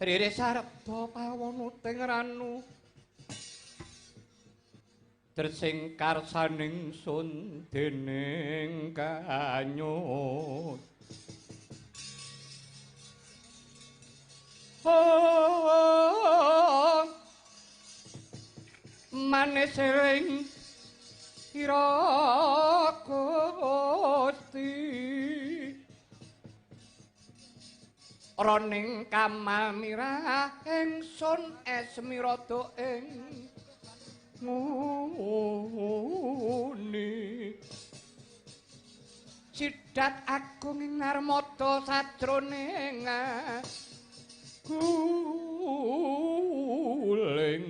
Rere sarepta pawono teng ranu. Tresing karsaning sun dening kanyut. Oh, manis ing ira Gusti. Roning kamal mirah ingsun esmirada ing nguni. Sidat agung ing narmada sajroning guling.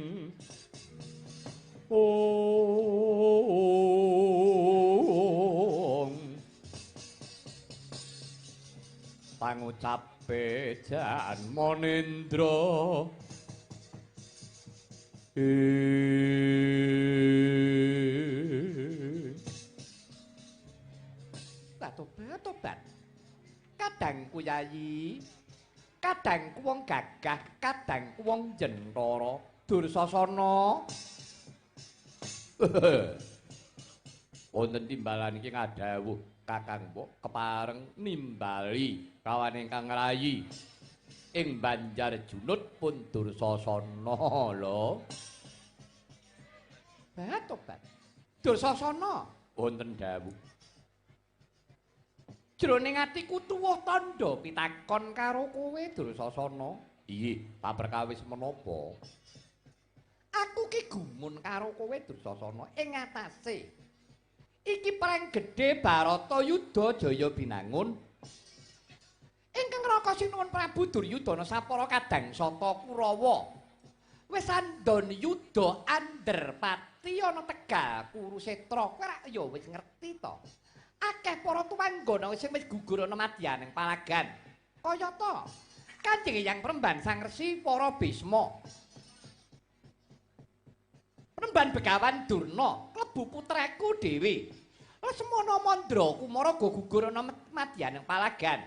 Ong pangucape Jan Manendra. Tobat tobat. Kadangku yayi, kadangku wong gagah, kadangku wong jentara. Dursasana. Wonten timbalan iki ngadhawuh Kakang Mbok kepareng nimbali kawan ingkang rayi ing Banjar Junut pun Dursasana lho. Tobat. Dursasana wonten dawuh. Jroning atiku tuwuh tandha pitakon karo kowe Dursasana. Iya, paperkawis menapa? Aku ki gumun karo kowe Dursasana ing atase iki perang gedhe Baratayuda Jaya Binangun. Ingkang raka sinuwun Prabu Duryudana sapara kadang sata Kurawa. Wis andon yuda anderpati ana Tegal Kurusetra. Kowe rak ya wis ngerti to. Akeh para tuwanggana sing wis gugur ana madyaning palagan. Kayata Kanjeng Hyang Premban Sang Resi para Bisma. Premban Begawan Durna klebu putraku dhewe. Lesmana Mandra Kumara gugur ana madyaning palagan.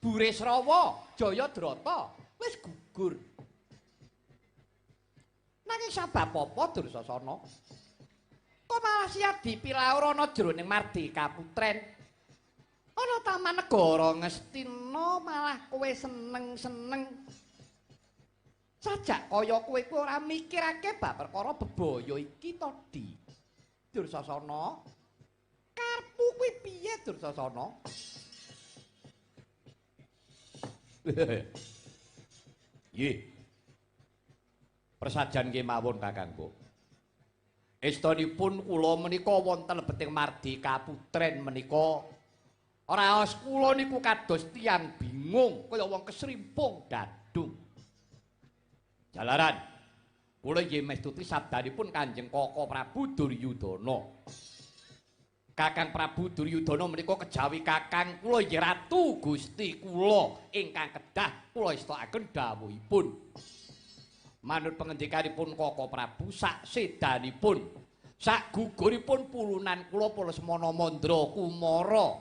Burisrawa Jayadrata wis gugur. Nanging sabab apa Dursasana? Kok malah siap dipilaur ana jroning mardi kaputren? Ana taman negara Ngastina malah kowe seneng-seneng. Sajak kaya kowe kuwi ora mikirake bab perkara bebaya iki to, Di. Dursasana, karepmu kuwi piye Dursasana? Nggih. Persajan kemawon Kakangku. Estonipun kula menika wonten lebeting mardi kaputren menika raos kula niku kados tiyang bingung kaya wong kesrimpung dadung. Jalaran kula nggih mestuti sabdanipun Kanjeng Kaka Prabu Duryudana. Kakang Prabu Duryudana menika kejawi kakang kula nggih Ratu Gusti kula ingkang kedah kula estokaken dawuhipun. Manut pengendikanipun Kaka Prabu sak sedanipun sak guguripun pulunan kula Lesmana Mandra Kumara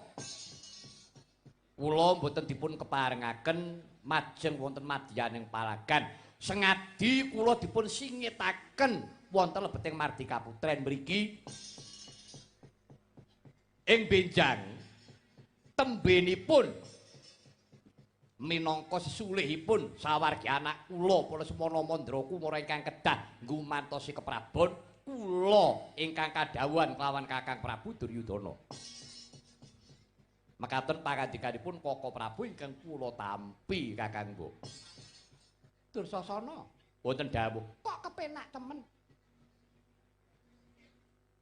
kula mboten dipun keparengaken majeng wonten madyaning palagan. Sengadi kula dipun singitaken wonten lebeting mardi kaputren mriki ing benjang tembenipun minangka sesulihipun sawargi anak kula Lesmana Mandra Kumara ingkang kedah nggumantosi keprabon kula ingkang kadhawuhan kelawan Kakang Prabu Duryudana. Mekaten pangandikanipun Kaka Prabu ingkang kula tampi Kakang Mbok. Dursasana wonten dawuh, kok kepenak temen.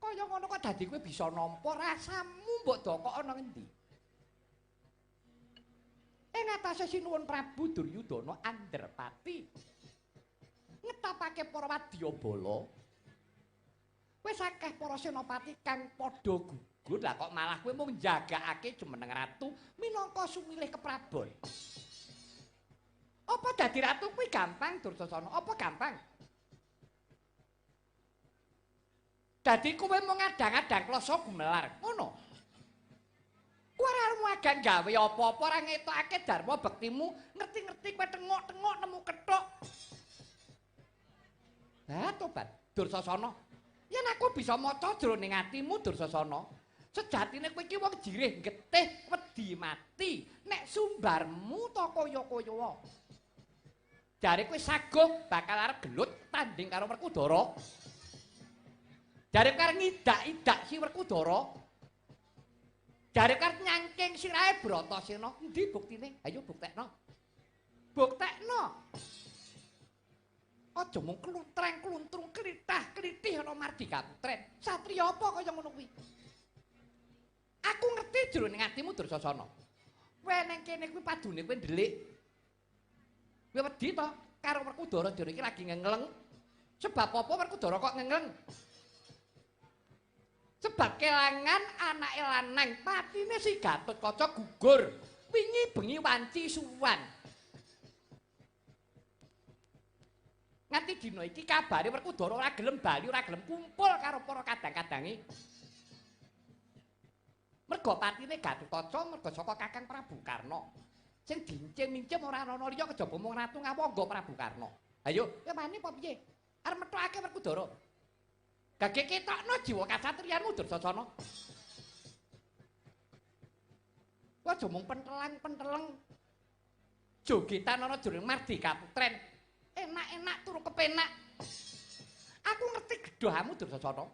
Kaya ngono kok dadi kowe bisa nampa rasamu mbok dokok ana ngendi? Ing atase sinuwun Prabu Duryudana anderpati ngetapake para wadyabala. Wis akeh para senopati kang padha gugur, lah kok malah kowe mung njagakake jumeneng ratu minangka sumilih keprabon. Apa dadi ratu kuwi gampang Dursasana? Apa gampang? Dadi kowe mung ngadang-adang klasa gumelar, ngono. Kowe ora agang gawe apa-apa, ora ngetokake dharma bektimu, ngerti-ngerti kowe tengok-tengok nemu kethuk. Lah tobat, Dursasana. Yen aku bisa maca jroning atimu Dursasana, sejatine kowe iki wong jirih getih wedi mati nek sumbarmu ta kaya-kaya. Jare kowe saguh bakal arep gelut tanding karo Werkudara. Jare kowe arep ngidak-idak si Werkudara. Jare kowe arep nyangking sirahe Bratasena. Endi buktine? Ayo buktekno. Buktekno. Aja mung klutreng-kluntrung klithah-klithih ana mardika putren. Satriya apa kaya ngono kuwi? Aku ngerti jroning atimu Dursasana. Kowe nang kene kuwi padune kowe ndelik. Kowe wedi to karo Werkudara jare iki lagi ngengleng. Sebab apa Werkudara kok ngengleng? Sebab kelangan anake lanang patine si Gatotkaca gugur. Wingi bengi wanci suwan. Nganti dina iki kabare Werkudara ora gelem bali, ora gelem kumpul karo para kadang-kadange. Mergo patine Gatotkaca mergo saka Kakang Prabu Karna. Sing dincim-incim ora ana liya kejaba mung Ratu Ngawangga Prabu Karna. Ayo, kowe wani apa piye? Arep methokake Werkudara. Gage ketokno jiwa kasatriyanmu Dursasana. Kowe aja mung pentelang-penteleng. Jogetan ana jroning mardika putren. Enak-enak turu kepenak. Aku ngerti gedhamu Dursasana.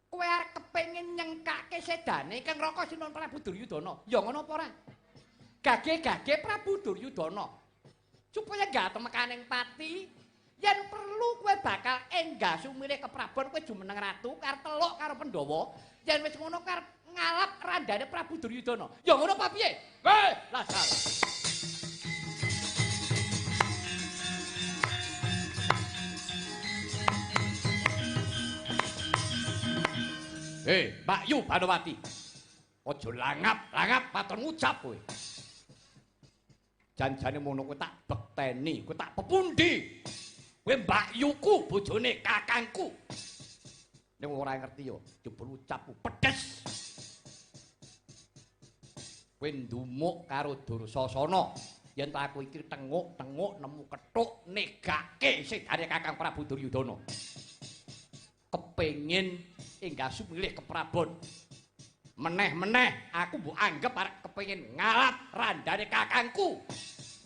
Kowe arep kepengin nyengkake sedane Kang Raka Sinuwun Prabu Duryudana. Ya ngono apa ora? Gage-gage Prabu Duryudana. Supaya gak temekaning pati, yen perlu kowe bakal enggah sumilih keprabon kowe jumeneng ratu karo teluk karo Pandhawa. Yen wis ngono karep ngalap randane Prabu Duryudana. Ya ngono apa piye? Weh, lasal. Hei, Mbak Yu Banowati. Aja langap-langap waton ngucap kowe. Janjane ngono kowe tak bekteni, kowe tak pepundi. Kowe Mbak Yuku bojone kakangku. Nek ora ngerti yo, jebul ucapmu pedes. Kowe ndumuk karo Dursasana. Yen ta aku iki tenguk-tenguk nemu kethuk negake sedane Kakang Prabu Duryudana. Kepengin enggah sumilih keprabon. Meneh-meneh aku mbok anggep arep kepengin ngalap randane kakangku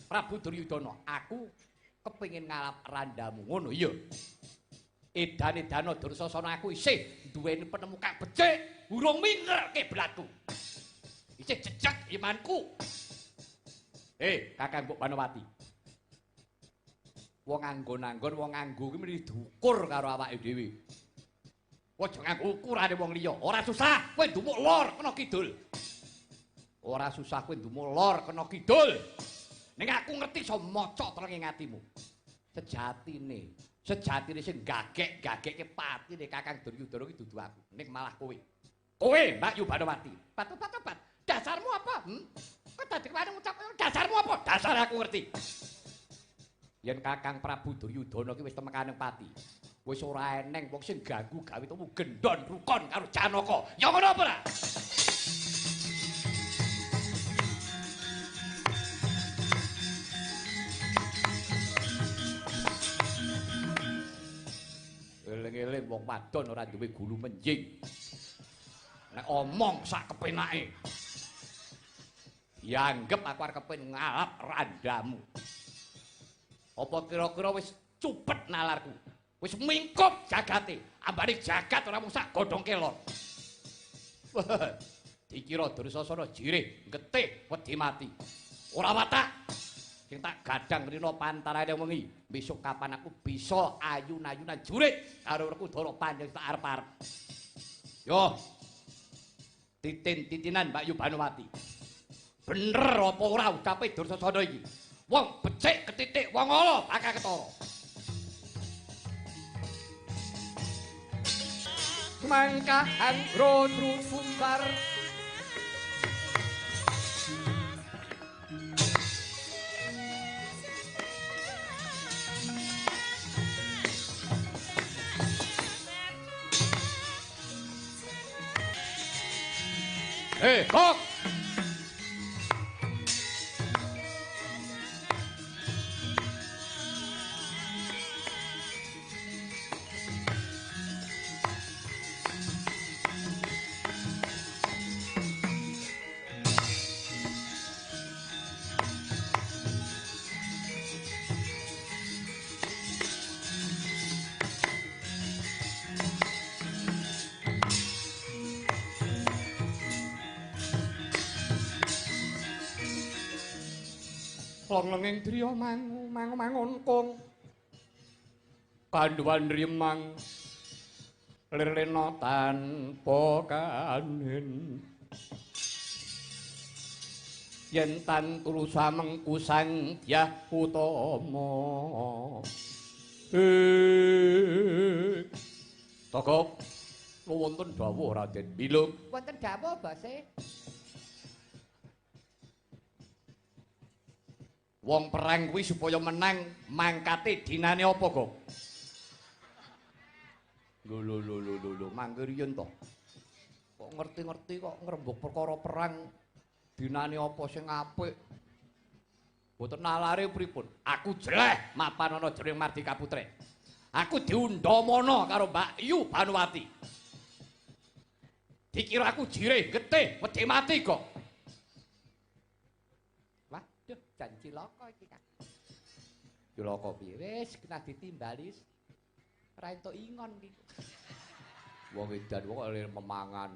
Prabu Duryudana. Aku kepengin ngalap randamu ngono iya. Edan-edana Dursasana aku isih duweni penemu kang becik, urung minger kiblatku. Isih jejeg imanku. Kakang Mbok Banowati. Wong anggon-anggon wong nganggo kuwi mesti diukur karo awake dhewe. Aja nganggo ukurane wong liya. Ora susah kowe ndumuk lor kena kidul. Ora susah kowe ndumuk lor kena kidul. Ning aku ngerti iso maca telenge atimu. Sejatine, sejatine sing gagek-gagekke patine Kakang Duryudana ki dudu aku, ning malah kowe. Kowe Mbak Yu Banowati. Bat-bat-bat. Dasarmu apa? Kok dadi wani ngucap dasarmu apa? Dasar aku ngerti. Yen Kakang Prabu Duryudana ki wis temekaning pati. Wis ora eneng wong sing ganggu gawe temu gendon rukon karo Janaka. Ya ngono apa ora? Eling-eling wong wadon ora duwe gulu menjing. Nek omong sak kepenake. Dianggep aku arep kepen ngalap randamu. Apa kira-kira wis cupet nalarku? Wis mingkup jagate, ambane jagat ora mung sak godhong kelor. Dikira Dursasana jirih, getih, wedi mati. Ora watak. Sing tak gadang rina pantarane wengi, besok kapan aku bisa ayun-ayunan jurit karo Werkudara panjang tak arep-arep. Yo. Titin-titinan Mbak Yu Banowati. Bener apa ora ucape Dursasana iki? Wong becik ketitik wong ala bakal ketara. Mangkahan rodru sumbar. Hei, kok! Songlenging driya mangu mangu mangunkung. Kandhuwan rimang lirlena tanpa kanin. Yen tan tulus mengku Sang Dyah Utama. Togok wonten dawuh Raden Bilung. Wonten dawuh base. Wong perang kuwi supaya menang mangkate dinane apa, Gok? Lho lho lho lho lho, mangke riyen to. Kok ngerti-ngerti kok ngrembug perkara perang dinane apa sing apik. Mboten nalare pripun? Aku jeleh mapan ana jroning Mardika Putra. Aku diundhamana karo Mbak Yu Banuwati. Dikira aku jirih getih wedi mati kok. Waduh, jan cilaka iki, Kang. Cilaka piye? Wis kena ditimbali. Ora entuk ingon iki. Wong edan kok memangan.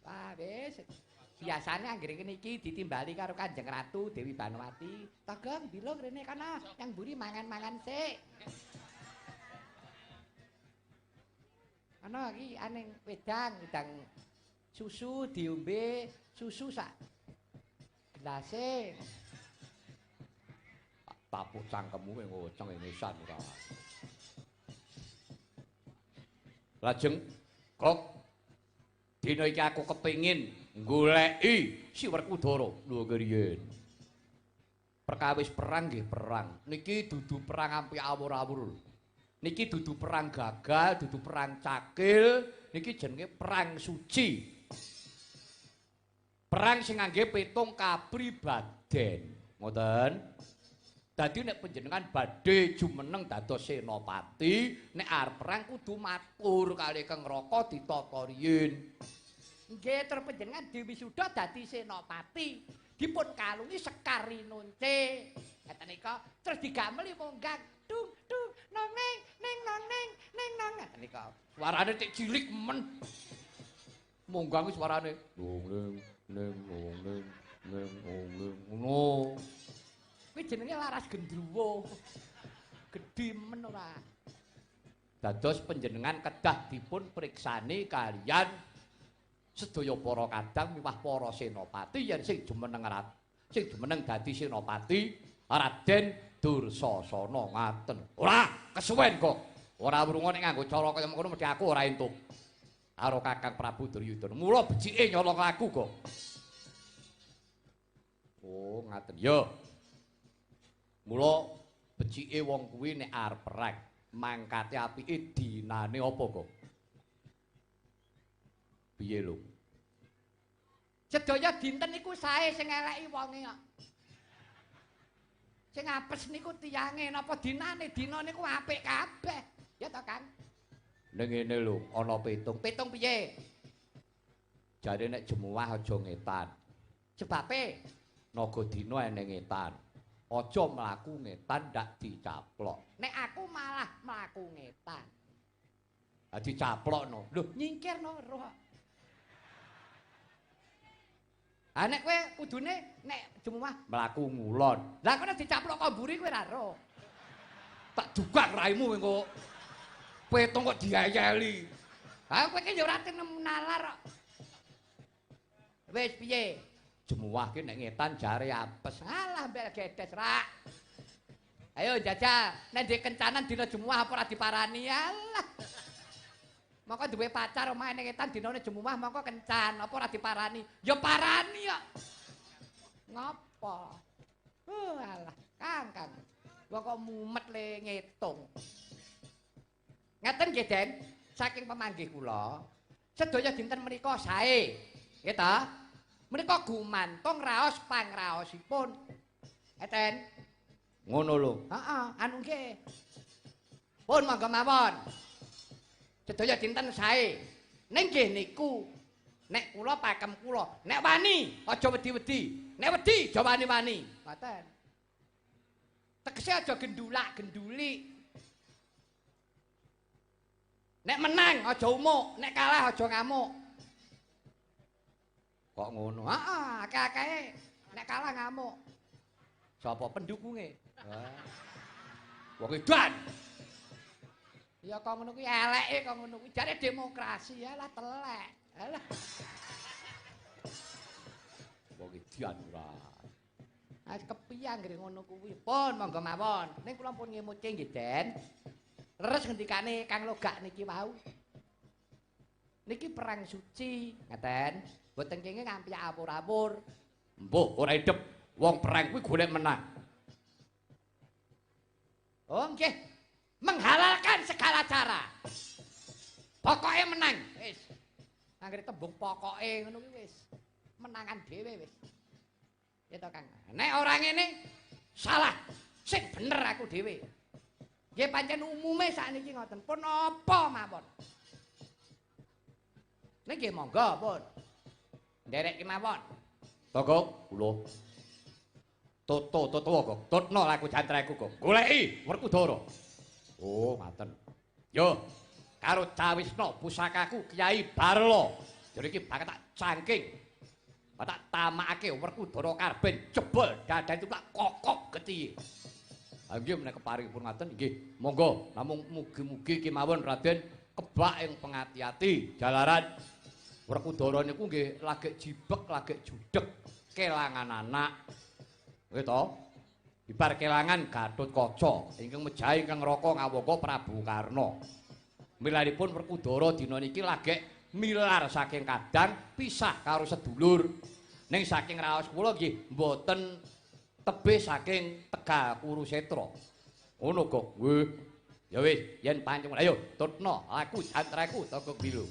Wah, wis. Biasane anggere ngene iki ditimbali karo Kanjeng Ratu Dewi Banuwati. Togong bilung rene kana, yang mburi mangan-mangan sik. Ana iki aneng wedang, wedang susu diombe, susu sak gelase. Tapuk cangkemmu ngoceng ngesan ora. Lajeng kok dina iki aku kepengin goleki si Werkudara. Lho riyen. Perkawis perang nggih perang. Niki dudu perang ampi awur-awur. Niki dudu perang gagal, dudu perang cakil, niki jenenge perang suci. Perang sing ngangge petung kapribaden. Ngoten. Dadi nek panjenengan badhe jumeneng dados senopati, nek arep perang kudu matur kali Kang Raka ditata riyin. Nggih, tur panjenengan diwisuda dadi senopati, dipun kalungi sekar rinunce. Ngaten nika, terus digameli monggang dung dung nong ning ning nong ning ning nong ngaten nika. Suarane tik cilik men. Monggang kuwi suarane dung ning ning nong ning ning nong ning ngono. Kuwi jenenge laras gendruwo. Gedhe men ora. Dados panjenengan kedah dipun priksani kaliyan sedaya para kadang miwah para senopati yen sing jumeneng sing jumeneng dadi senopati Raden Dursasana ngaten. Ora kesuwen kok. Ora wrunga nek nganggo cara kaya mengkono mesti aku ora entuk. Karo Kakang Prabu Duryudana. Mula becike nyolong aku kok. Oh, ngaten. Ya. Mula becike wong kuwi nek arep perang, mangkate apike dinane apa kok? Piye lho? Sedaya dinten niku sae sing eleki wonge kok. Sing apes niku tiyange, napa dinane? Dina niku apik kabeh. Ya to, Kang? Ning ngene lho, ana petung. Petung piye? Jare nek jemuah aja ngetan. Sebabe naga dina eneng ngetan. Aja mlaku ngetan ndak dicaplok. Nek aku malah mlaku ngetan. Ha dicaplokno. Lho, nyingkirno roh. Ha nek kowe kudune nek jemuah mlaku ngulon. Lah kono dicaplok kok mburi kowe ora roh. Tak dugang raimu engko. Petung kok diayeli. Ha kowe ki ya ora nalar kok. Wis piye? Jemuah ki nek ngetan jare apes. Alah mbel gedes rak. Ayo jajal, nek ndek kencanan dina jemuah apa ora diparani? Alah. Mongko duwe pacar omahe ning ngetan dinane jemuah mongko kencan, apa ora diparani? Ya parani kok. Ngopo? Alah, Kang, Kang. Wong kok mumet le ngitung. Ngaten nggih, Den. Saking pemanggih kula, sedaya dinten menika sae. Nggih ta? Menika gumantung raos pangraosipun. Eten. Ngono lho. Heeh, anu nggih. Pun monggo mawon. Sedaya dinten sae. Ning nggih niku nek kula pakem kula, nek wani aja wedi-wedi. Nek wedi aja wani-wani. Ngoten. Tegese aja gendulak-gendulik. Nek menang aja umuk, nek kalah aja ngamuk. Kok ngono? Heeh, akeh-akehe nek kalah ngamuk. Sapa pendukunge? Wong edan. Ya kok ngono kuwi eleke kok ngono kuwi. Jare demokrasi alah telek. Alah. Wong edan ora. Ah kepiye anggere ngono kuwi? Pun monggo mawon. Ning kula pun ngemutke nggih, Den. Leres ngendikane Kang Logak niki wau. Niki perang suci, ngaten. Mboten kenging ngampyak awur-awur. Mbuh ora idep. Wong perang kuwi golek menang. Oh nggih. Menghalalkan segala cara. Pokoke menang. Wis. Anggere tembung pokoke ngono kuwi wis. Menangan dhewe wis. Ya to Kang. Nek ora ngene salah. Sing bener aku dhewe. Nggih pancen umume sakniki ngoten. Pun apa mawon. Niki monggo pun. Nderek kemawon. Togok kula. Toto toto kok. Tutno laku jantreku kok. Goleki Werkudara. Oh, ngaten. Yo, karo cawisna pusakaku Kyai Barla. Jare iki bakal tak cangking. Tak tamakake Werkudara karben jebol dadan itu tak kokok getihe. Ha nggih menawi keparingipun ngaten nggih. Monggo namung mugi-mugi kemawon Raden kebak ing pengati-ati jalaran Werkudara niku nggih lagek jibek, lagek judeg kelangan anak. Nggih to? Bibar kelangan Gatotkaca ingkang mejahi ingkang raka ngawaka Prabu Karna. Milanipun Werkudara dina niki lagek milar saking kadang pisah karo sedulur. Ning saking raos kula nggih mboten tebih saking Tegal Kurusetra. Ngono kok. Nggih. Ya wis, yen pancen ayo tutno aku jantreku Togok Biru.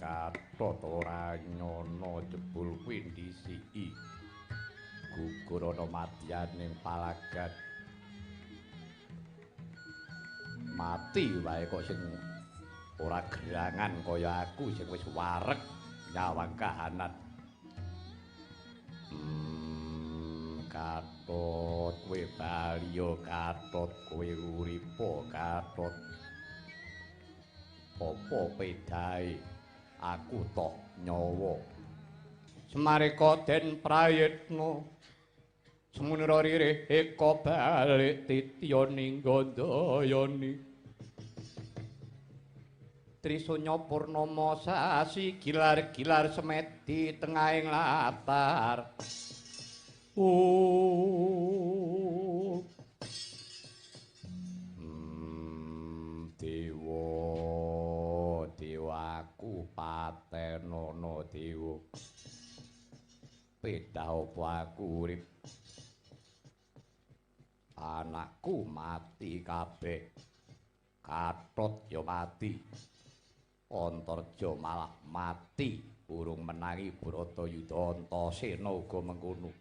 Katot ora nyono jebul kuwi ndisiki. Gugur ana madyan ning palagan. Mati wae kok sing ora gerangan kaya aku sing wis wareg nyawang kahanan. Katot kowe bali katot kowe uripa katot. Apa pedae aku tok nyawa. Semareka den prayitna semunira ririh eka balik titya ning gandayani. Trisunya purnama sasi gilar-gilar semedi tengahing latar. Dewa dewa aku patenono dewa. Pedah apa aku urip? Anakku mati kabeh. Katot ya mati. Antarja malah mati urung menangi Bratayuda Antasena uga mengkono.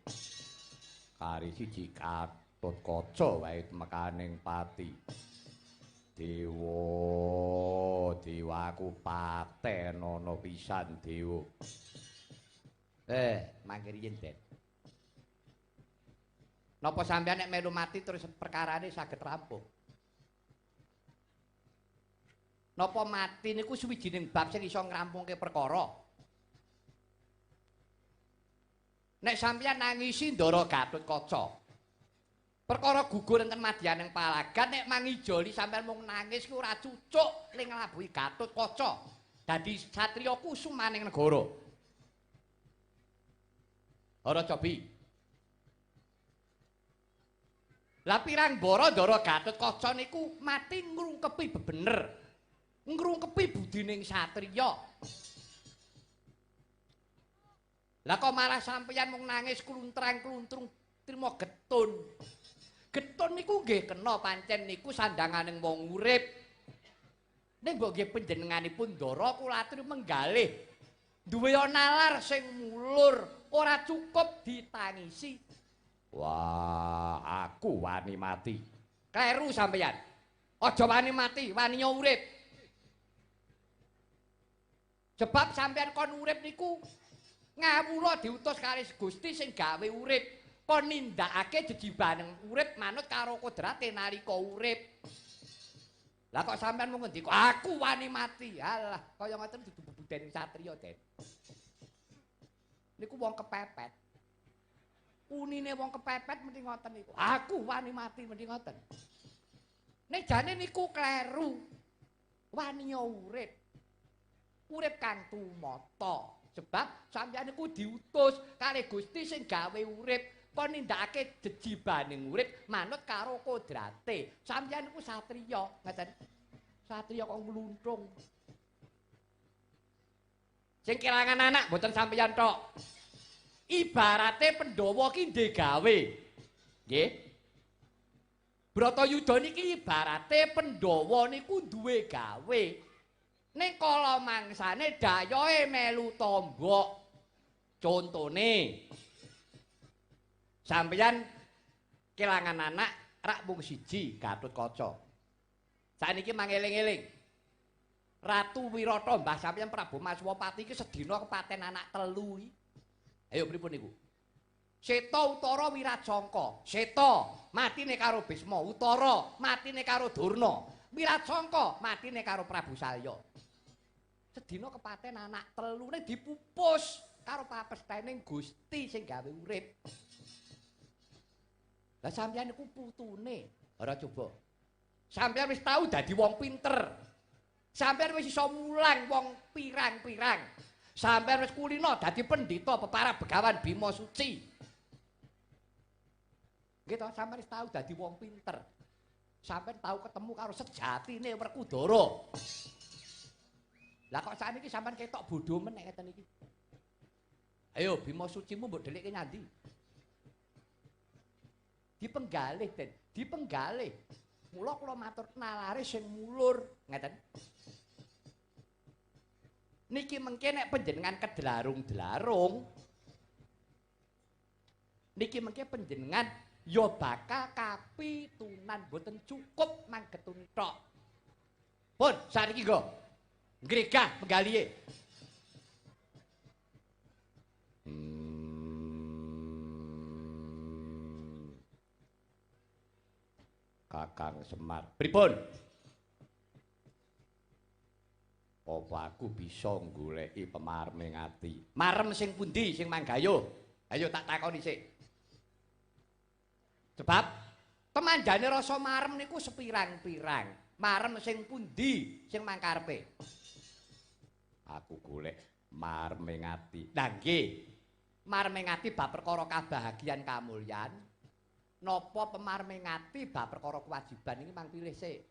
Kari siji Gatotkaca wae mekaning pati. Dewa, dewa aku patenono pisan dewa. Mangke riyin, Den. Napa sampeyan nek melu mati terus perkarane saged rampung? Napa mati niku suwijining bab sing iso ngrampungke perkara? Nek sampeyan nangisi Ndara Gatotkaca, perkara gugur enten madyaning palagan, nek mangijoli sampeyan mung nangis ku ora cucuk ning nglabuhi Gatotkaca dadi satriya kusumaning negara. Ora cobi. Lah pirang bara Ndara Gatotkaca niku mati ngrungkepi bebener, ngrungkepi budining satriya. Lah kok malah sampeyan mung nangis kluntrang-kluntrung trimo getun. Getun niku nggih kena pancen niku sandanganing wong urip. Ning mbok nggih panjenenganipun Ndara kula aturi menggalih. Duwe nalar sing mulur, ora cukup ditangisi. Wah, aku wani mati. Kleru sampeyan. Aja wani mati, waniya urip. Sebab sampeyan kon urip niku ngawula diutus kali Gusti sing gawe urip. Kon nindakake jejibaning urip manut karo kodrate nalika urip. Lah kok sampean mung ngendika aku wani mati. Alah, kaya ngoten dudu bebudene satriya, Den. Niku wong kepepet. Unine wong kepepet mesti ngoten niku. Aku wani mati mesti ngoten. Nek jane niku kleru. Waniya urip. Urip kang tumata. Sebab sampeyan niku diutus kali Gusti sing gawe urip, kon nindakake jejibaning urip manut karo kodrate. Sampeyan niku satriya, ngoten. Satriya kok ngluntung. Sing kelangan anak mboten sampeyan tok. Ibarate Pandhawa ki ndhe gawe. Nggih. Bratayuda niki ibarate Pandhawa niku duwe gawe. Ning kala mangsane dayohe melu tombok. Contone sampeyan kelangan anak rak mung siji Gatotkaca. Sakniki mangeling-eling. Ratu Wirata mbah sampeyan Prabu Maswapati iki sedina kepaten anak telu iki. Ayo pripun niku? Seta Utara Wirajangka. Seta matine karo Bisma, Utara matine karo Durna, Wirajangka matine karo Prabu Salya. Sedina kepaten anak telune dipupus karo papestening Gusti sing gawe urip. Lah sampeyan niku putune, ora coba. Sampeyan wis tau dadi wong pinter. Sampeyan wis iso mulang wong pirang-pirang. Sampeyan wis kulino dadi pendhita peparab Begawan Bima Suci. Nggih to, sampeyan wis tau dadi wong pinter. Sampeyan tau ketemu karo sejatine Werkudara. Lah kok sakniki sampeyan ketok bodho men nek ngeten iki. Ayo Bima Sucimu mbok dhelikke nyandi. Dipenggalih, Den, dipenggalih. Mula kula matur nalare sing mulur, ngeten. Niki mengke nek panjenengan kedlarung-dlarung, niki mengke panjenengan ya bakal kapitunan mboten cukup manggetun tok. Pun sakniki nggo ngregah penggalihe. Kakang Semar, pripun? Apa aku bisa nggoleki pemarming ati? Marem sing pundi sing manggayuh? Ayo tak takoni sik. Sebab temanjane rasa marem niku sepirang-pirang. Marem sing pundi sing mangkarepe? Aku golek marming ati. Lah nggih. Marming ati bab perkara kabahagian kamulyan. Napa pemarming ati bab perkara kewajiban iki mang pilih sik.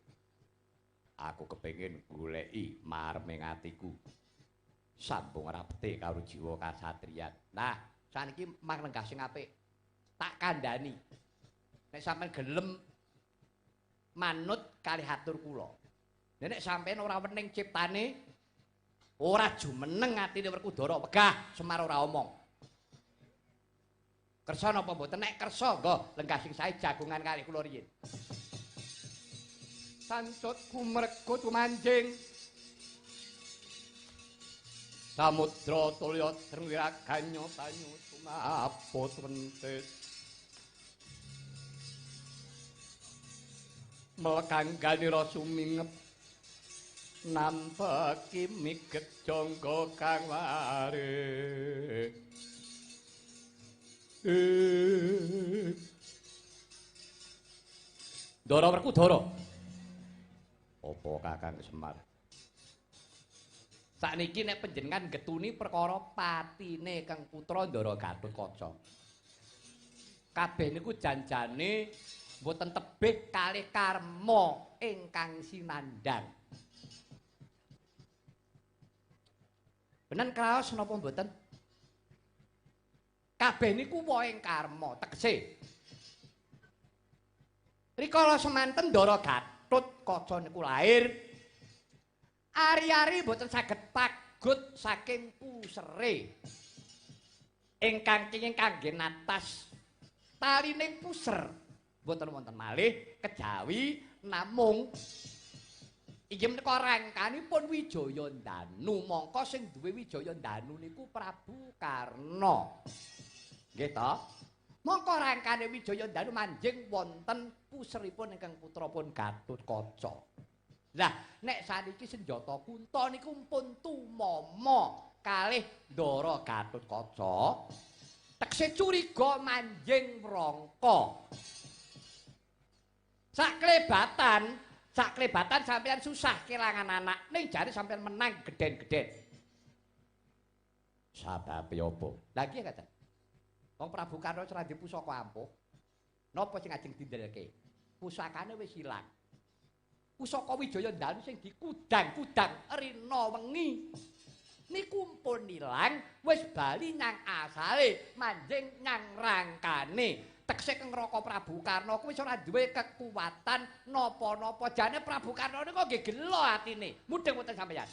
Aku kepengin goleki marming atiku. Sambung rapete karo jiwa kasatriyan. Nah, saniki mang lenggah sing apik. Tak kandhani. Nek sampean gelem manut kalih atur kula. Nek sampean ora wening ciptane, ora jumeneng atine Werkudara, wegah Semar ora omong. Kersa napa mboten? Nek kersa nggo lenggah sing sae jagongan kalih kula riyin. Sancut kumrego tumanjing samudra tulya srengwiraganyo banyu tumaput wentis. Melekangganira sumingep nampeki migek jangga kang warik. Ndara Werkudara. Apa Kakang Semar? Sakniki nek panjenengan getuni perkara patine Kang Putra Ndara Gatotkaca. Kabeh niku janjane mboten tebih kalih karma ingkang sinandhang. Benen kraos napa mboten? Kabeh niku wohing karma, tegese. Rikala semanten Ndara Gatotkaca niku lair, ari-ari mboten saged pagut saking pusere. Ingkang kenging kangge natas talining puser mboten wonten malih kejawi namung inggih menika rangkanipun Wijaya Danu. Mongko sing duwe Wijaya Danu niku Prabu Karna. Nggih to? Mongko rangkane Wijaya Danu manjing wonten puseripun ingkang putra pun Gatotkaca. Lah nek saniki senjata kunta niku pun tumama kalih Ndara Gatotkaca, tekse curiga manjing wrangka. Saklebatan sampeyan susah kelangan anak, ning jare sampeyan menang gedhen-gedhen. Sababe apa? Lah iki ngaten. Wong Prabu Karna ora ndek pusaka ampuh. Napa sing ajeng dindelke? Pusakane wis ilang. Pusaka Wijaya Danu sing dikudang-kudang rina wengi niku pun ilang, wis bali nyang asale, manjing nyang rangkane. Tekse keng Raka Prabu Karna kuwi wis ora duwe kekuatan napa-napa. Jane Prabu Karna niku nggih gelo atine. Mudheng mboten sampeyan?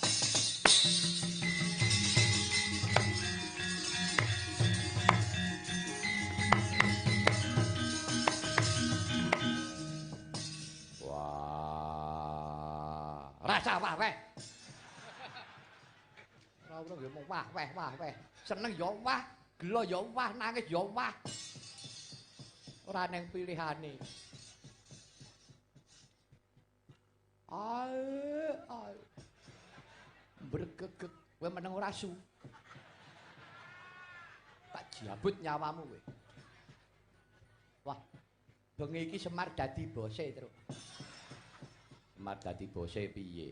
Wah, rasa wah weh. Ora ora nggih mung wah weh wah weh. Seneng ya wah, gelo ya wah, nangis ya wah. Ora neng pilihane. Ae, ae. Bregegeg, kowe meneng ora su. Tak jabut nyawamu kowe. Wah, bengi iki Semar dadi bose, Truk. Semar dadi bose piye?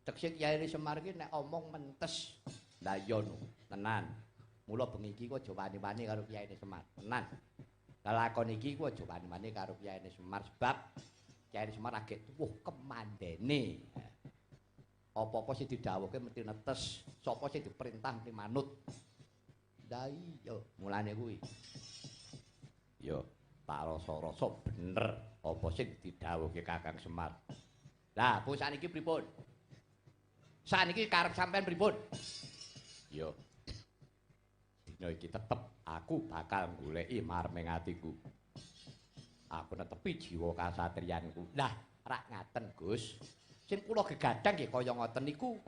Tekse Kyai Semar iki nek omong mentes. Lah iya no, tenan. Mula bengi iki kok aja wani-wani karo Kyai Semar, tenan. Lakon iki ku aja wani-wani karo Kyai Semar sebab Kyai Semar agek tuwuh kemandene. Apa-apa sing didhawuhke mesti netes, sapa sing diperintah mesti manut. Lah iya, mulane kuwi. Ya, tak rasa-rasa bener apa sing didhawuhke Kakang Semar. Lah, bu sakniki pripun? Sakniki karep sampean pripun? Ya. Dina iki tetep aku bakal goleki marming atiku. Aku netepi jiwa kasatriyanku. Lah, rak ngaten, Gus. Sing kula gegadang nggih kaya ngoten niku.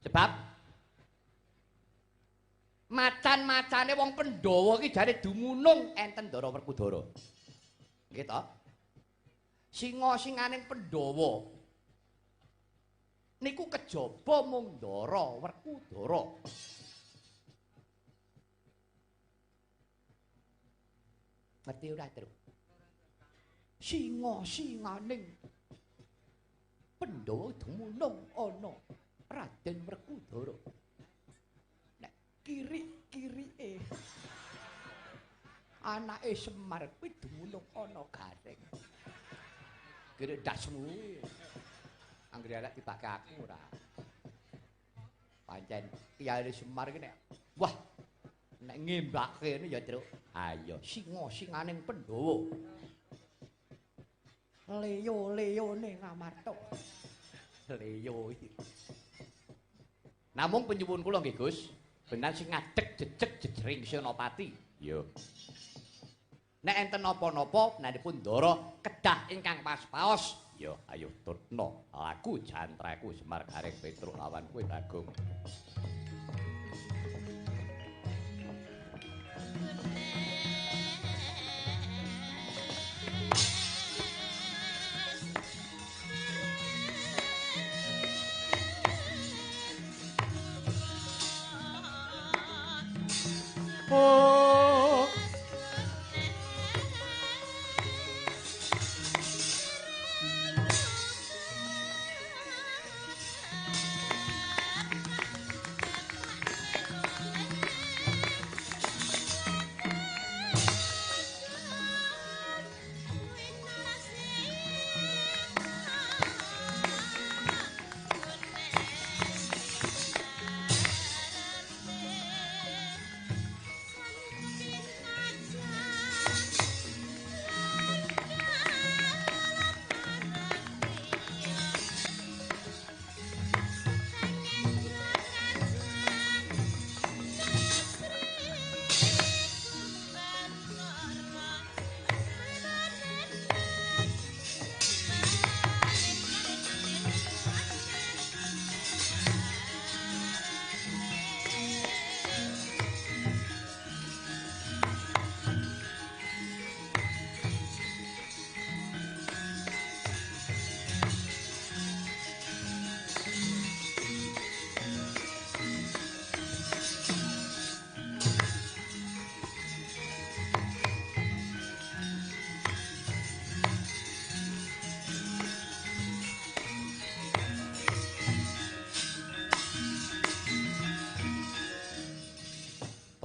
Sebab macan-macane wong Pandhawa iki jare dumunung enten Ndara Werkudara. Nggih to? Singa-singaning Pandhawa niku kejaba mung Ndara Werkudara. Ngerti ora, Tru? Singa-singaning Pandhawa dumunung ana Raden Werkudara. Nek kiri-kirike anake Semar kuwi dumunung ana Gareng. Kira ndasmu. Anggere elek dibake aku ora. Pancen Kyai Semar iki nek wah nek ngembake ngene ya, Truk. Ayo singa-singaning Pandhawa. Leyo-leyone Ngamarta. Leyo iki. Namung penyuwun kula nggih, Gus, benan sing ngadeg jejeg jejering Senopati. Iya. Nek enten napa-napa menanipun Ndara kedah ingkang paspaos. Ya, ayo tutno. Aku jantraku Semar Gareng Petruk lawan kowe Bagong.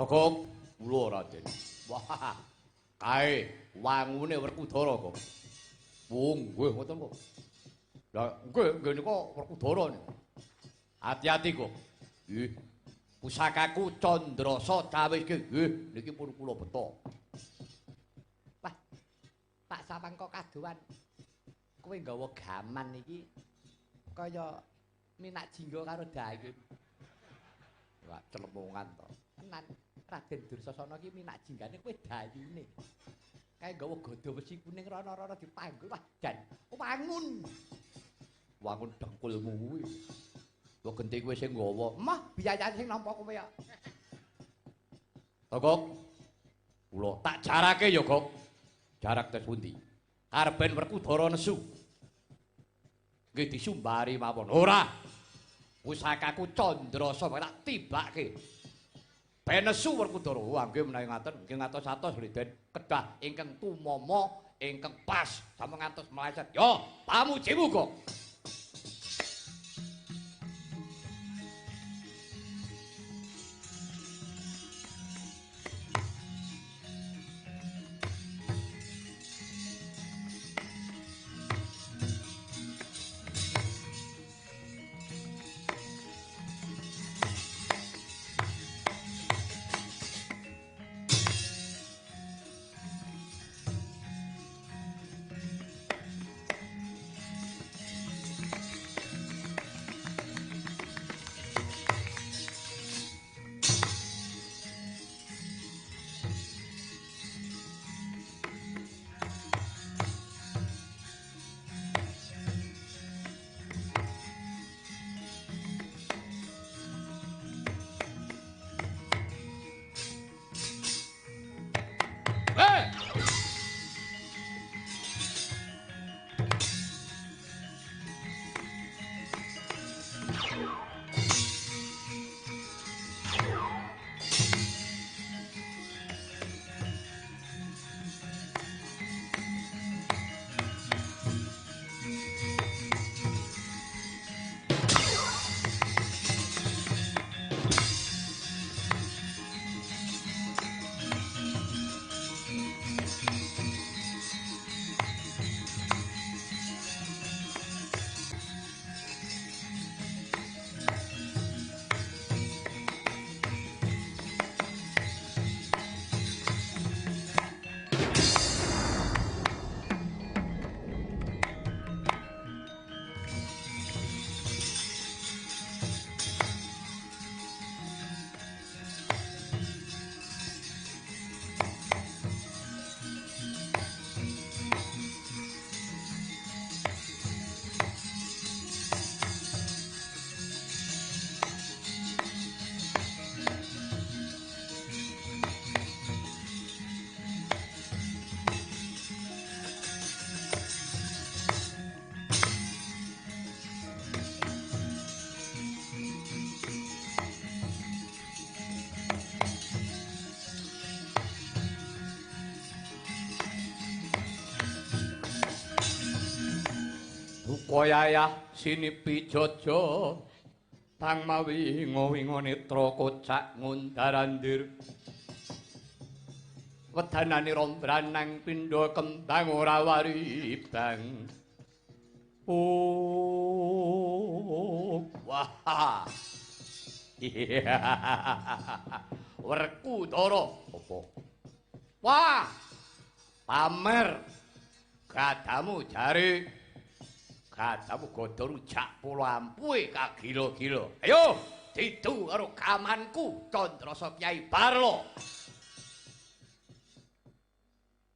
Togok kula Raden. Wah, kae wangune Werkudara kok. Oh, nggih ngoten kok. Lah nggih nggih nika Werkudara niku. Ati-ati kok. Nggih. Pusakaku Candrasa cawiske nggih niki pun kula beto. Wah. Pak Sawang kok kadoan. Kowe nggawa gaman iki kaya minak jingga karo dayun. Wah, celemongan to. Tenan Raden Dursasana iki minak jinggane kowe dayune. Kae nggawa gada wesi kuning rono-rono dipanggul. Wah, jan wangun. Wangun dengkulmu kuwi. Kok genti kowe sing nggawa. Mah, biyayane sing nampa kowe ya. Togok. Kula tak jarake ya, Gok. Jarak tes pundi? Karben Werkudara nesu. Nggih disumbari mawon. Ora. Pusakaku Candrasa tak tibake. Ben nesu Werkudara. Wah, nggih menawi ngaten, nggih ngatos-atos Raden. Kedah ingkang tumama ingkang pas sampun ngantos meleset. Yo, pamujimu, Gok. Koyayah sinipi jojo tang mawi wingo netra kocak ngundarandir wedanane rombranang pindha kembang ora waribang. Oh, wah. Werkudara apa? Wah, pamer gadamu jare. Kadamu gada rujak polo ampuhe kagila-gila. Ayo, didu karo gamanku Candrasa Kyai Barlo.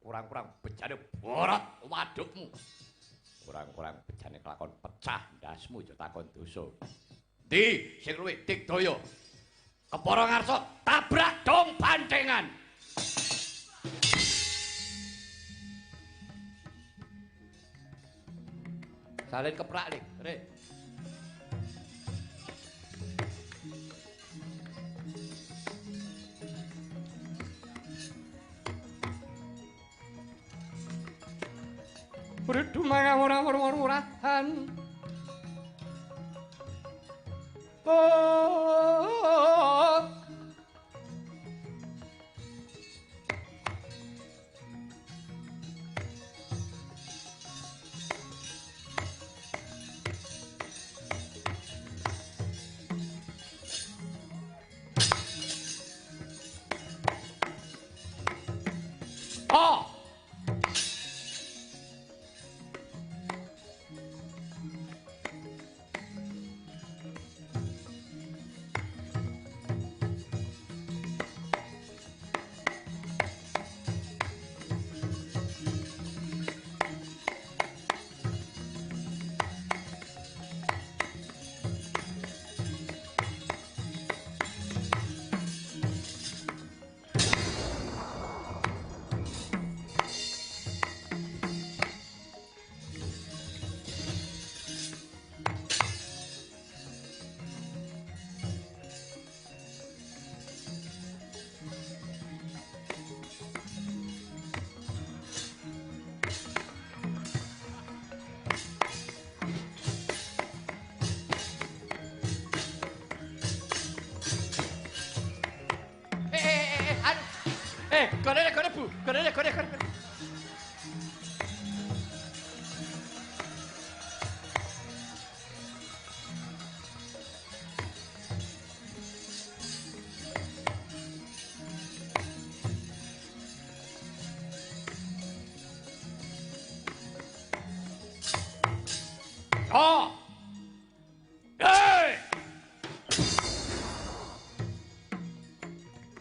Kurang-kurang bejane borot wadukmu. Kurang-kurang bejane kelakon pecah ndasmu aja takon dosa. Ndi sing luwih digdaya? Kepara ngarsa tabrak dong bantengan. Salin keprak nih, re. Berdumang-ora-ora-orahan. Oh.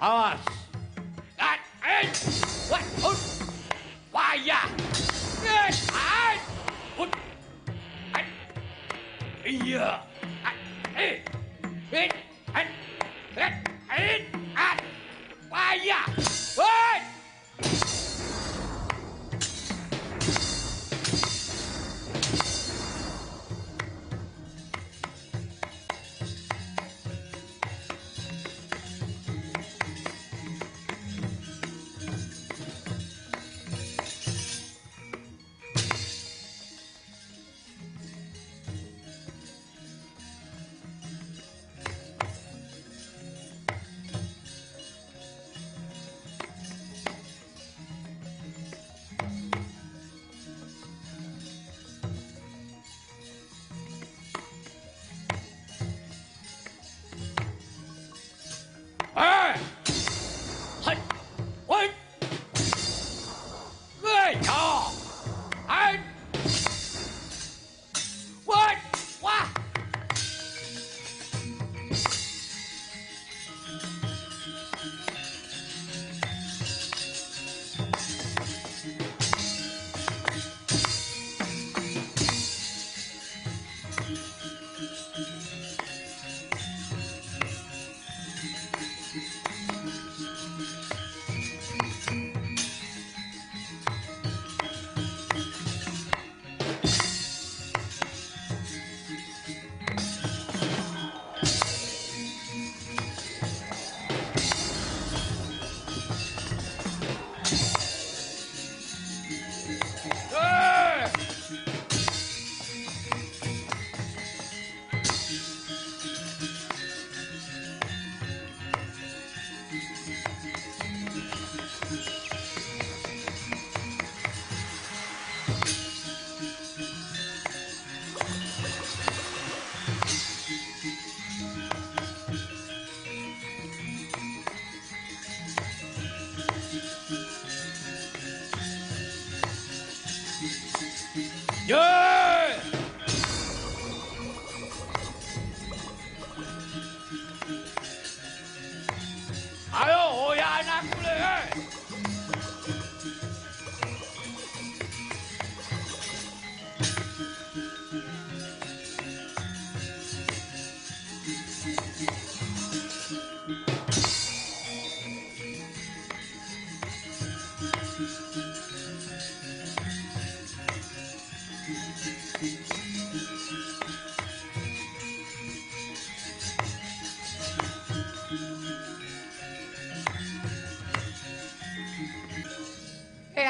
Awas. At, eh, wah, ut. Wayah. Eh, at, ut. At. Iya. At, eh. Eh, at. Eh, eh, at. Wayah. Woi.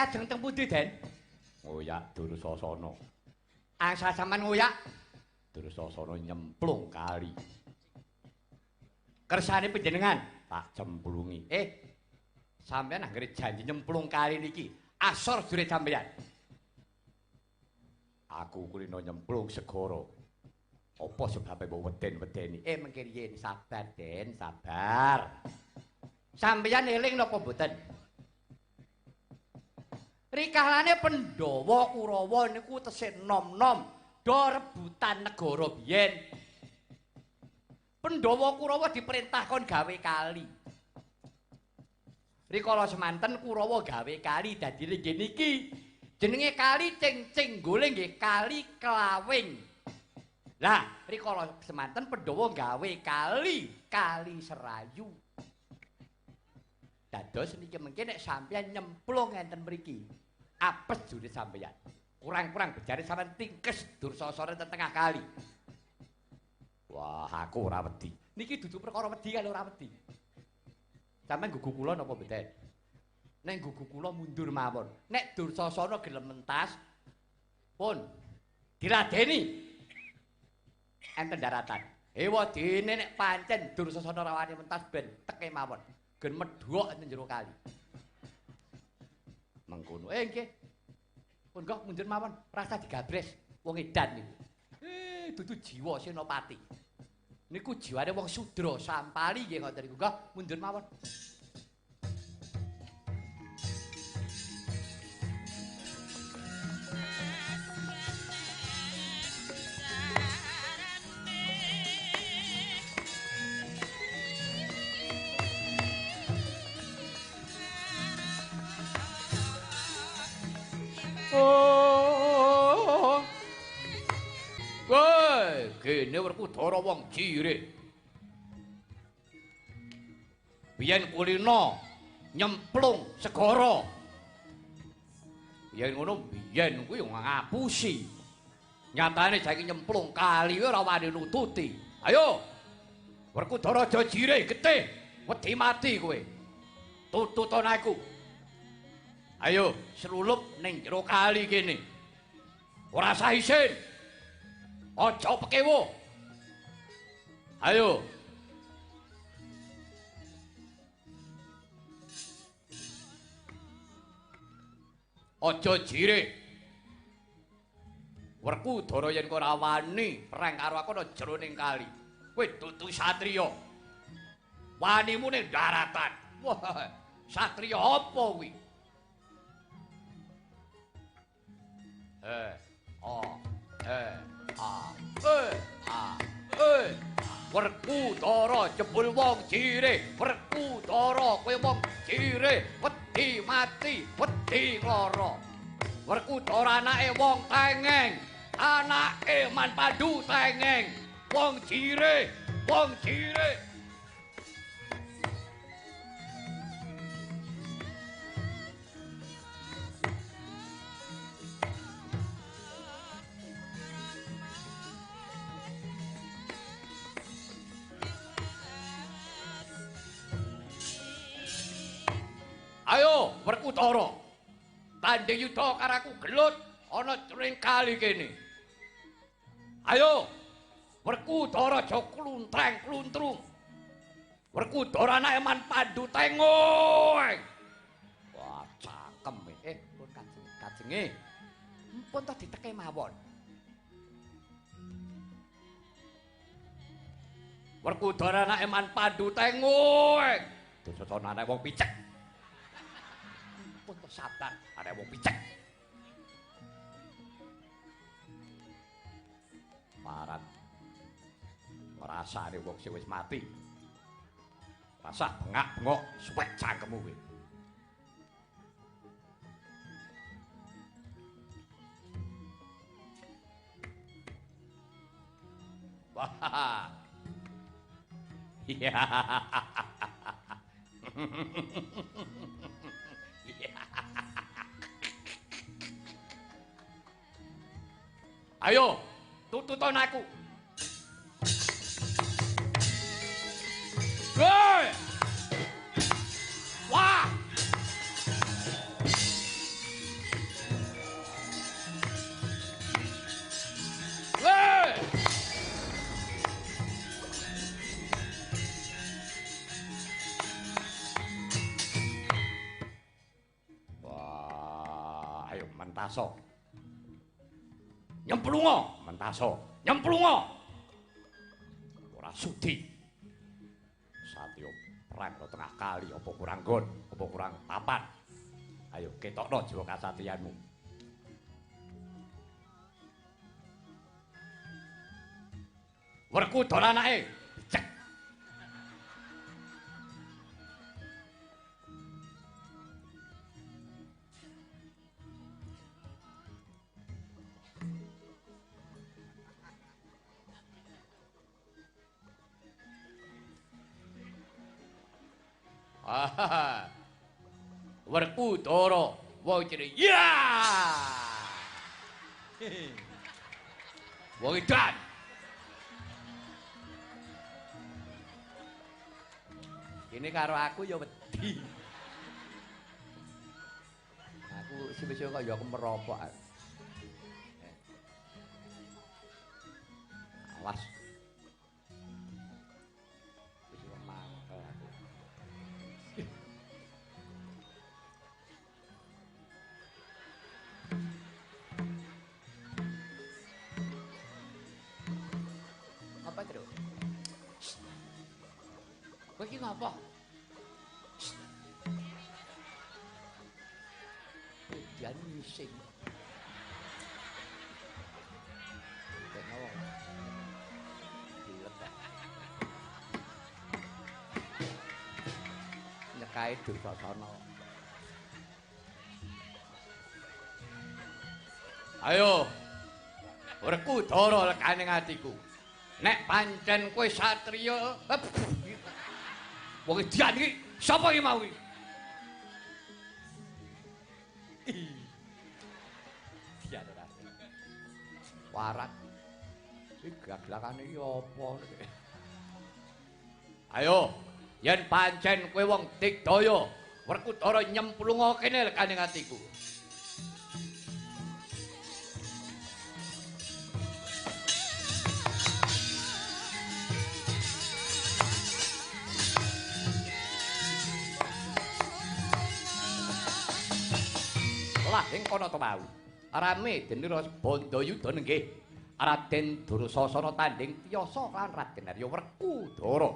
Ajeng teng pundi, Den? Ngoyak Dursasana. Asal sampean ngoyak Dursasana nyemplung kali. Kersane panjenengan tak cemplungi. Sampean anggere janji nyemplung kali niki, asor jure sampean. Aku kulino nyemplung segara. Apa sebabe mbok weden-wedeni? Mengke riyin sabar, Den, sabar. Sampeyan eling napa mboten? Rikalane Pandhawa Kurawa niku tesih nom-nom do rebutan negara biyen. Pandhawa Kurawa diperintah kon gawe kali. Rikala semanten Kurawa gawe kali dadi nggih niki. Jenenge kali Ceng-ceng Gole nggih kali Klawing. Lah, rikala semanten Pandhawa gawe kali, kali Serayu. Dados niki mengke nek sampeyan nyemplung enten mriki. Apes jure sampeyan. Kurang-kurang bejare sampeyan tingkes Dursasana teng tengah kali. Wah, aku ora wedi. Niki dudu perkara wedi kali ora wedi. Sampeyan gugu kula napa mboten? Nek gugu kula mundur mawon. Nek Dursasana gelem mentas pun diladeni enten daratan. Ewa dene nek pancen Dursasana ora wani mentas ben teke mawon. Gen medhok enten jero kali. Mengkono. Nggih. Pun kok mundur mawon, rasa digabres wong edan niku. Dudu jiwa Senopati. Niku jiwane wong sudra sampali nggih ngoten niku. Nggih, mundur mawon. Werkudara wong jirih. Biyen kulina nyemplung segara. Biyen ngono biyen kuwi ngapusi. Nyatane saiki nyemplung kali ora wani nututi. Ayo. Werkudara aja jirih getih, wedi mati kowe. Tututon aku. Ayo slulup ning jero kali kene. Ora sah isin. Aja pekewuh. Ayo. Aja jirih. Werkudara yen ora wani perang karo aku ana jroning kali. Kowe dudu satriya. Wanimu ning daratan. Wah, satriya apa kuwi? E A E A E A E. Werkudara jebul wong jirih. Werkudara kowe wong jirih, wedi mati, wedi lara. Werkudara anake wong tengeng, anake Man Pandu tengeng. Wong jirih, wong jirih. Ayo Werkudara. Tanding yuda karo aku gelut ana jroning kali kene. Ayo Werkudara aja kluntreng-kluntrung. Werkudara anake Man Pandu tengeng. Wah, cangkem. Pun kajeng kajenge. Mpun to diteke mawon. Werkudara anake Man Pandu tengeng. Dosana anake wong picek. Pun to sabar, anake wong picek. Parat ngrasane wong sing wis mati. Rasah bengak-bengok suwek cangkemmu kowe. Wah. Iya. Ayo, tututon aku. Hei! Wah! Hei! Wah, ayo mentaso. Nyemplungo, mentaso. Nyemplungo. Ora sudi. Satya perang ke tengah kali, apa kurang gon, apa kurang papan. Ayo ketokno jiwa kasatriyanmu. Werkudara anake becek. Werkudara wong jenenge ya. Wong edan. Ini karo aku ya wedi. Aku sing-sing kok ya kemeropok. Awas. Wis mangkel aku. Apa terus? Kowe iki ngapa? Udan ngising. Nyekai Dursasana. Ayo. Werkudara lekane atiku. Nek pancen kowe satriya, wong edian iki sapa iki mau iki? Dian ora. Warat. Iki gaglakane iki apa? Ayo, yen pancen kowe wong digdaya, Werkudara nyemplunga kene lekaning atiku. Lah ing kono to mau. Rame denira Bandayuda nenggih Raden Dursasana tanding tiyasa lan Raden Arya Werkudara.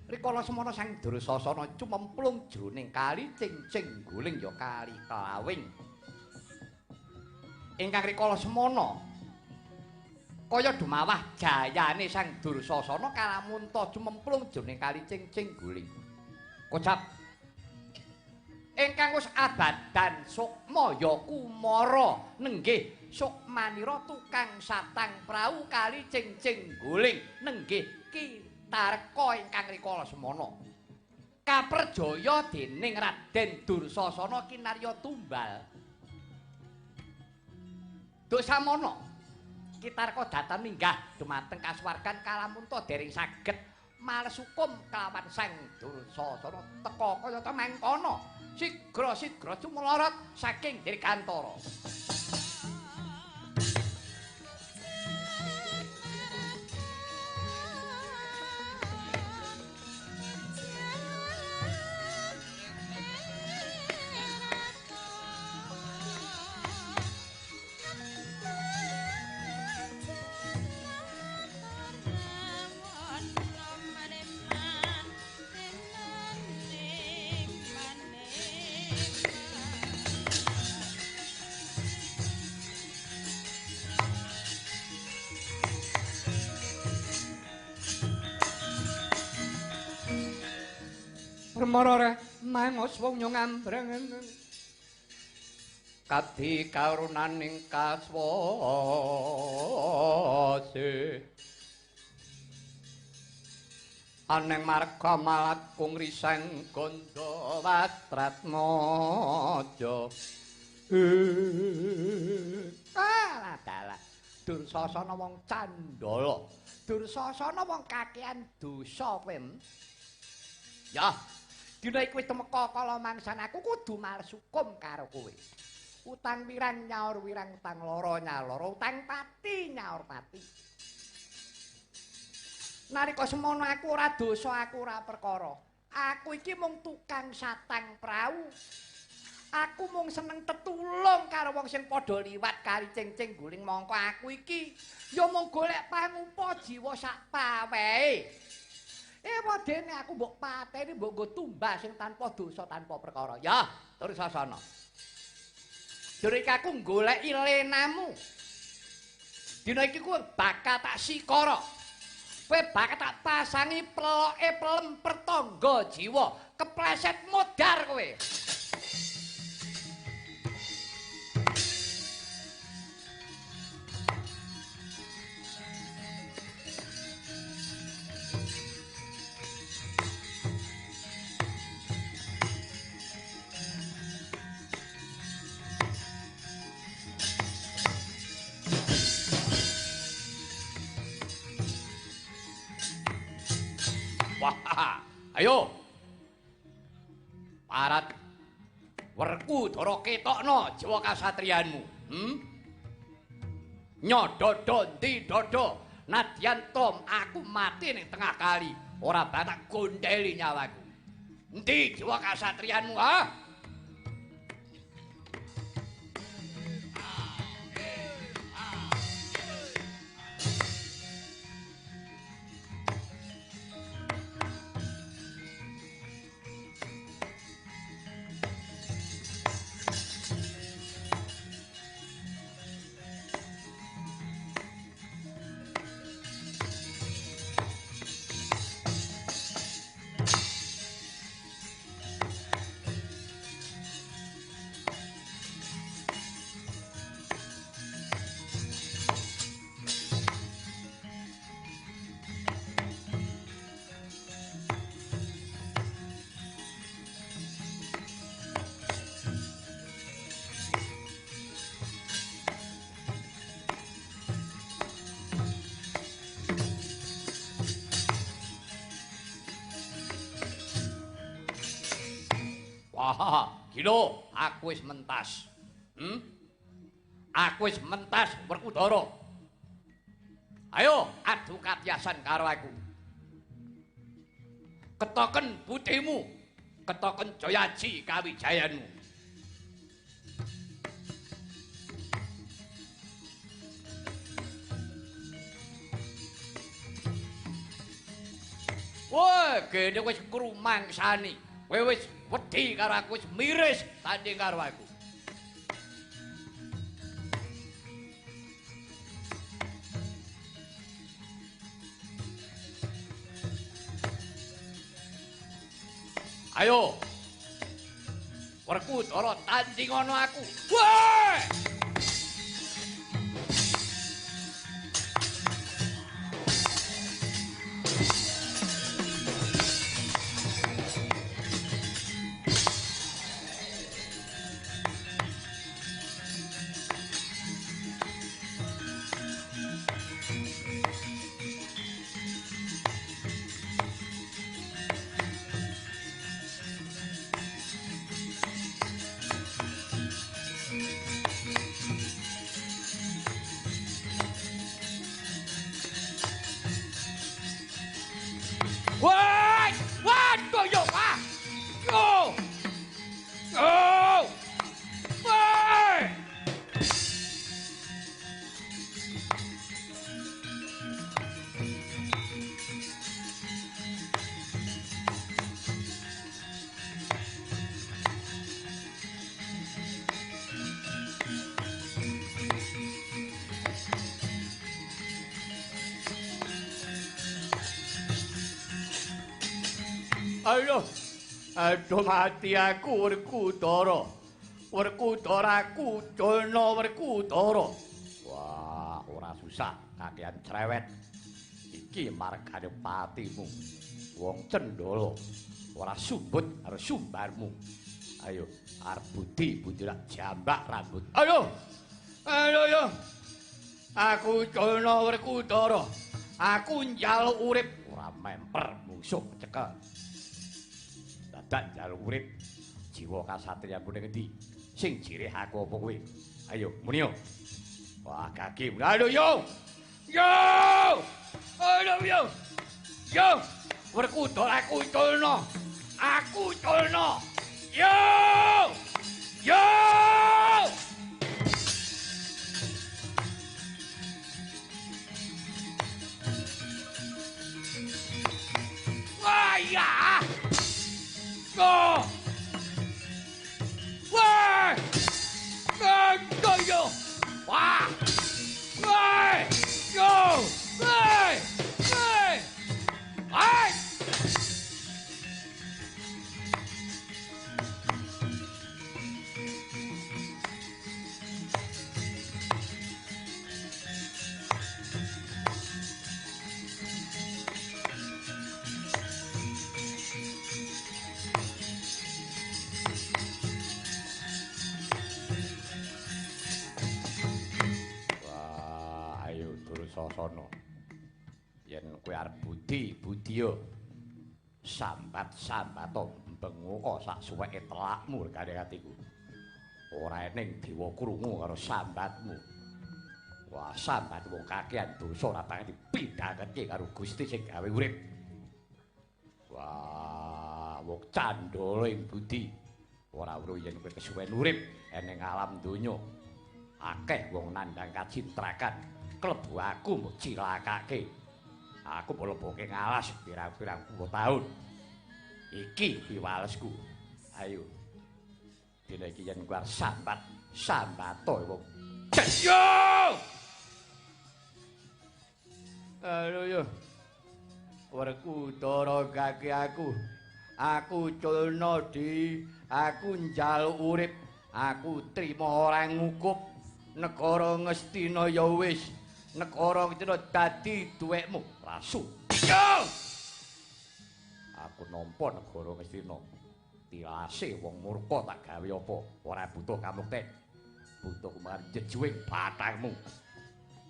Rikala semana Sang Dursasana cumemplung jroning kali cing-cing guling ya kali Klawing. Ingkang rikala semana kaya dumawah jayane Sang Dursasana kalamunta cumemplung jroning kali cing-cing guling. Kocap ingkang wis abadan sukma ya kumara nenggih sukmanira tukang satang prau kali cing-cing guling nenggih kitarka ingkang rikala semana kaperjaya dening Raden Dursasana kinarya tumbal. Dosamana kitarka datan minggah dumateng kasuwargan kalamunta dereng saged males hukum kelawan Sang Dursasana teka kayata mangkono sigra-sigra cumlorot saking dirgantara. Permara mangos wong nyong ambreng kadi karunaning kaswase aneng marga malakung risang gandha watratmaja. Alah dalah Dursasana wong candala, Dursasana wong kakean dosa kowe. Ya, dina iki wis tumeka kala mangsan aku kudu males hukum karo kowe. Utang wirang nyaur wirang, utang loro nyaur, utang pati nyaur pati. Nalika semono aku ora dosa, aku ora perkara. Aku iki mung tukang satang prau. Aku mung seneng tetulung karo wong sing padha liwat kali cing-cing guling mongko aku iki ya mung golek pangupa jiwa sak pawehe. Ewadene aku mbok pateni mbok nggo tumbas sing tanpa dosa tanpa perkara. Ya, Dursasana. Dina iki aku goleki lenamu. Dina iki kowe bakal tak sikara. Kowe bakal tak pasangi peloke pelem pertangga jiwa, kepleset modar kowe. Wah, ayo. Parat Werkudara ketokno jiwa kasatriyanmu. Nyododo ndi dodo, nadyan tom aku mati ning tengah kali, ora batak gondeli nyawaku. Endi jiwa kasatriyanmu, ha? Wah, gila, aku wis mentas. Aku wis mentas Werkudara. Ayo adu katiasan karo aku. Ketoken putihmu, ketoken Jayaji kawijayanmu. Wah, gene wis krumangsani. Kowe wis wedi karo aku, wis miris tanding karo aku. Ayo. Werkudara tanding ana aku. Wah! Aduh, aduh mati aku Werkudara. Werkudara aku culna Werkudara. Wah, ora susah kakean cerewet. Iki margane patimu. Wong cendala ora sumbut karo sumbarmu. Ayo, arep budi budi rak jambak rambut. Ayo. Ayo yo. Aku culna Werkudara. Aku njaluk urip ora memper musuh cekel. Dadak njaluk urip jiwa kasatriyanmu ning endi? Sing jirih aku apa kowe? Ayo muni yo. Wah, kaki. Aduh yo. Yo. Aduh yo. Yo. Werkudara aku culna. Aku culna. Yo. Yo. Wah ya. Go! Wah! Go yo! Wah! Wah! Go! Wah! Wah! Wah! Sasana. Yen kowe arep budi, budiya. Sambat-sambato bengoka sak suweke telakmu regane atiku. Ora ening dewa krungu karo sambatmu. Wah, sambat wong kakean dosa ora bakal dipidhangke karo Gusti sing gawe urip. Wah, wong candala ing budi. Ora weruh yen kowe kesuwen urip eneng alam donya. Akeh wong nandhang kacintrakan. Klebu aku mbok cilakake. Aku mbok leboke ngalas pirang-pirang puluh taun. Iki piwalesku. Ayo. Dina iki yen kowe sambat, sambato wong. Yo! Ayo yo. Werkudara gage aku. Aku culna di, aku njaluk urip, aku trima ora ngukup. Negara Ngastina ya wis. Negara Ngastina dadi duwekmu. Rasu. Yo! Aku nampa negara Ngastina. Tilase wong murka tak gawe apa? Ora butuh kamukten. Butuh kumar jejuwing batangmu.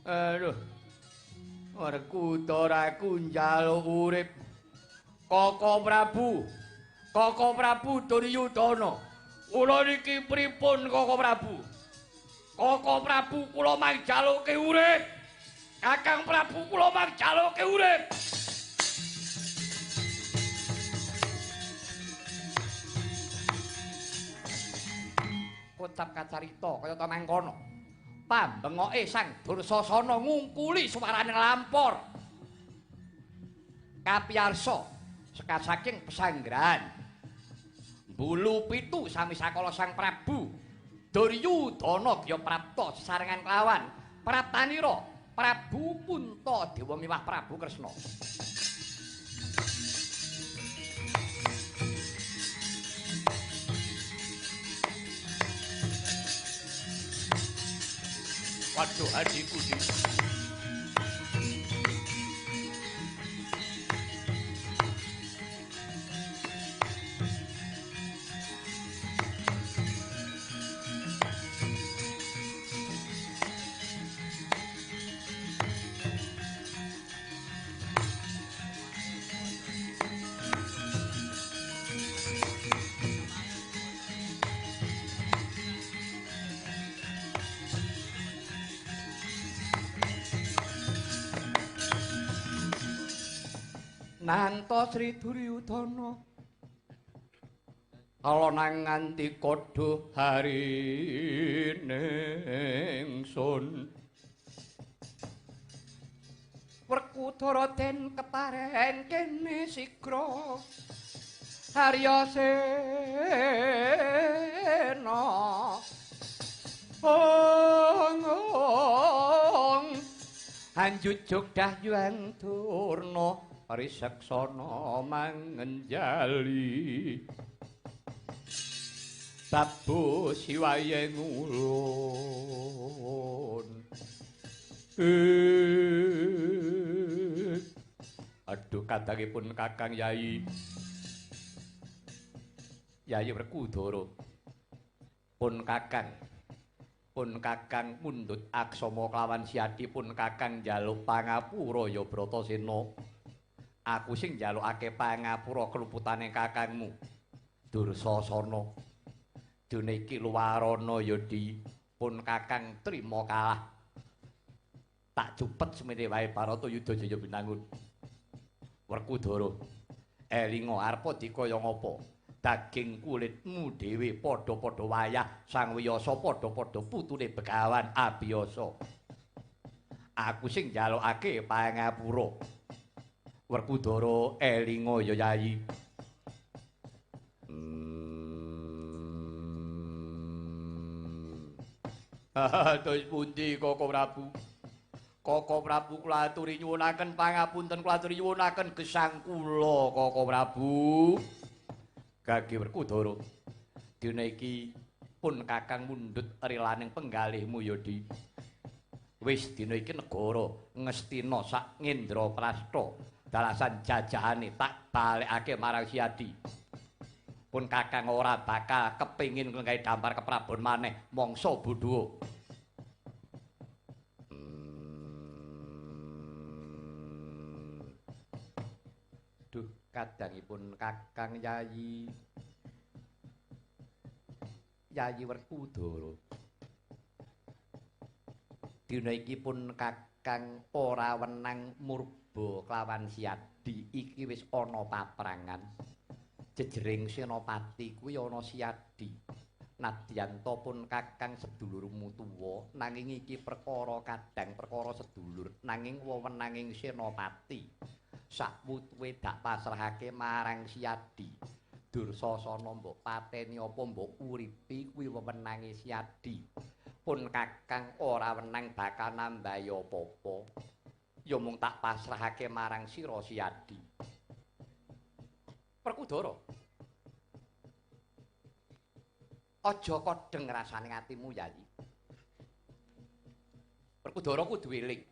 Aduh. Werkudara aku njaluk urip. Koko Prabu, Koko Prabu Duryudana. Kula niki pripun Koko Prabu? Koko Prabu kula mangjaluke urip. Kakang Prabu kula mangjaluke urip. Kocap kacarita kaya ta mangkono. Pambengoke Sang Dursasana ngungkuli suarane lampor. Kapiyarsa sekasaking pesanggrahan. Bulu pitu sami sakala Sang Prabu Duryudana gya prapta sesarengan kelawan Praptanira Prabu Puntadewa miwah Prabu Kresna. Waduh adikku di. Nanto Sri Duryudana alonang nganti kodho harine ingsun. Werkudara den kepareng kene sigra Arya Sena. Ong ong anjujuk dahyuan Durna riseksana mangenjali babu siwaye ngulun. Aduh kadangipun Kakang Yai Yai Werkudara pun kakang mundhut aksama kelawan Siadi pun kakang njaluk pangapura ya Bratasena. Aku sing njalukake pangapura keluputane kakangmu Dursasana. Dene iki luwarana ya di pun kakang trima kalah. Tak cupet semene wae Baratayuda Jaya Binangun. Werkudara elinga arepa dikaya ngapa? Daging kulitmu dhewe padha-padha wayah Sang Wiyasa padha-padha putune Begawan Abiyasa. Aku sing njalukake pangapura. Werkudara elinga ya Yayi. Terus pundi Koko Prabu? Koko Prabu kula aturi nyuwunaken pangapunten, kula aturi nyuwunaken gesang kula Koko Prabu. Gage Werkudara, dina iki pun kakang mundhut rilaning penggalihmu ya Di. Wis dina iki negara Ngastina sak Ngendraprasta dalasan jajahane tak balekake marang Siadi. Pun kakang ora bakal kepingin nggawe dampar keprabon maneh mangsa bodho. Duh kadangipun Kakang Yayi Yayi Werkudara. Dina iki pun kakang ora wenang murba kelawan Siadi. Iki wis ana paprangan. Jejering Senopati kuwi ana Siadi. Nadyan ta pun kakang sedulurmu tuwa, nanging iki perkara kadang perkara sedulur, nanging wewenanging Senopati. Sakwutuwe dak pasrahake marang Siadi. Dursasana mbok pateni apa mbok uripi kuwi wewenange Siadi. Pun kakang ora wenang bakal nambahi apa-apa. Ya mung tak pasrahake marang sira Siadi. Werkudara, aja kodheng rasane atimu Yayi. Werkudara kudu eling.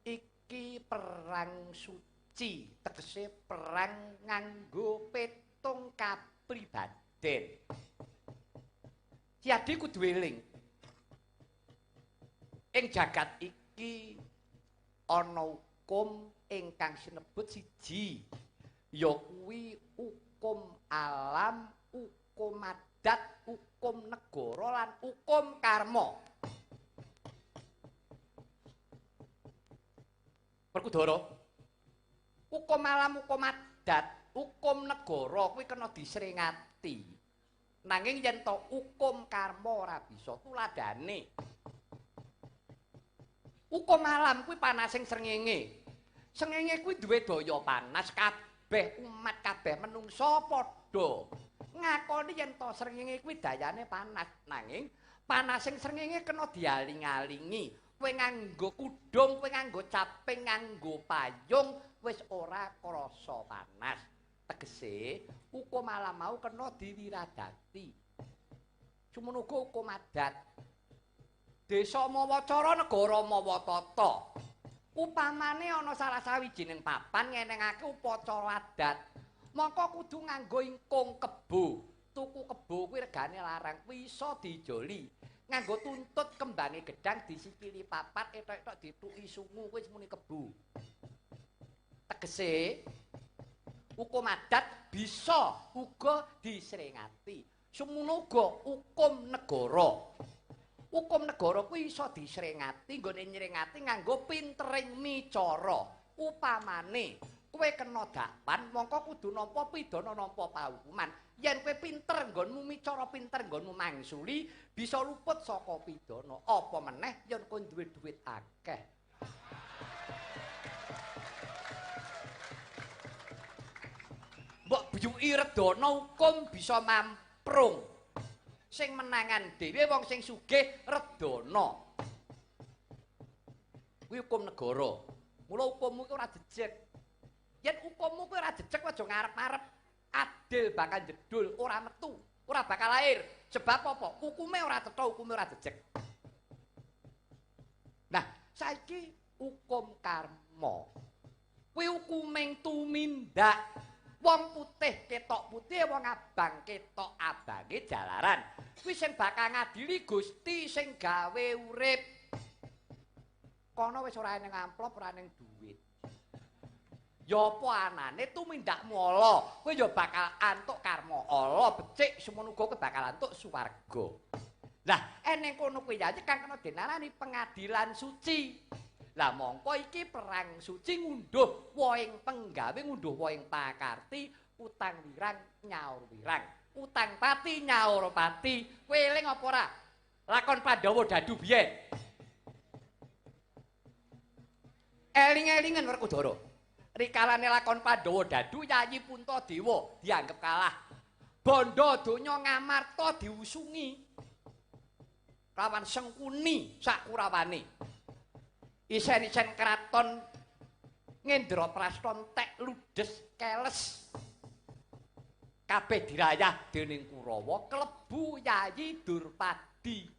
Iki perang suci, tegese perang nganggo petung kapribaden. Siadi kudu eling. Ing jagat iki ana hukum ingkang sinebut siji. Ya kuwi hukum alam, hukum adat, hukum negara lan hukum karma. Werkudara, hukum alam, hukum adat, hukum negara kuwi kena disringati. Nanging yen to hukum karma ora bisa tuladane. Hukum alam kuwi panasing srengenge. Srengenge kuwi duwe daya panas, kabeh umat kabeh menungsa padha ngakoni yen to srengenge kuwi dayane panas. Nanging panasing srengenge kena dialing-alingi. Kowe nganggo kudung, kowe nganggo caping, nganggo payung wis ora krasa panas. Tegese hukum alam mau kena diwiradati. Semono uga hukum adat. Desa mawa cara, negara mawa tata. Upamane ana salah sawijining papan ngenengake upacara adat, mongko kudu nganggo ingkung kebo. Tuku kebo kuwi regane larang, kuwi iso dijoli. Nganggo tuntut kembange gedang disikili papat, etok-etok dituki sungu, kuwi muni kebo. Tegese hukum adat bisa uga disringati. Semono uga hukum negara. Hukum negara kuwi iso disringati, nggone nyringati nganggo pintering micara. Upamane kowe kena dakwan, mongko kudu nampa pidana, nampa paukuman. Yen kowe pinter nggonmu micara, pinter nggonmu mangsuli, bisa luput saka pidana. Apa meneh yen kowe duwe dhuwit akeh. Mbok biyuki redana hukum bisa mamprung. Sing menangan dhewe wong sing sugih redana. Kuwi hukum negara. Mula hukummu kuwi ora jejeg. Yen hukummu kuwi ora jejeg aja ngarep-arep adil bakal jedul, ora metu, ora bakal lahir. Sebab apa? Hukume ora cetha, hukume ora jejeg. Nah, saiki hukum karma. Kuwi hukuming tumindak. Wong putih ketok putih, wong abang ketok abange jalaran. Kuwi sing bakal ngadili Gusti sing gawe urip. Kono wis ora eneng amplop, ora eneng duit. Ya apa anane tumindakmu ala, kowe ya bakal antuk karma ala becik, semono uga kowe bakal antuk swarga. Lah eneng kono kuwi ya kang kena dinarani pengadilan suci. Lah mongko iki perang suci ngunduh wohing penggawe, ngunduh wohing pakarti, utang wirang nyaur wirang, utang pati nyaur pati. Kowe eling apa ora lakon Pandhawa Dadu biyen? Eling-elingen Werkudara. Rikalane lakon Pandhawa Dadu, Yayi Puntadewa dianggep kalah. Bondo donya Ngamarta diusungi lawan Sengkuni sakurawane. Isen-isen kraton Ngendraprasta entek ludes keles. Kabeh dirayah dening Kurawa, klebu Yayi Durpadi.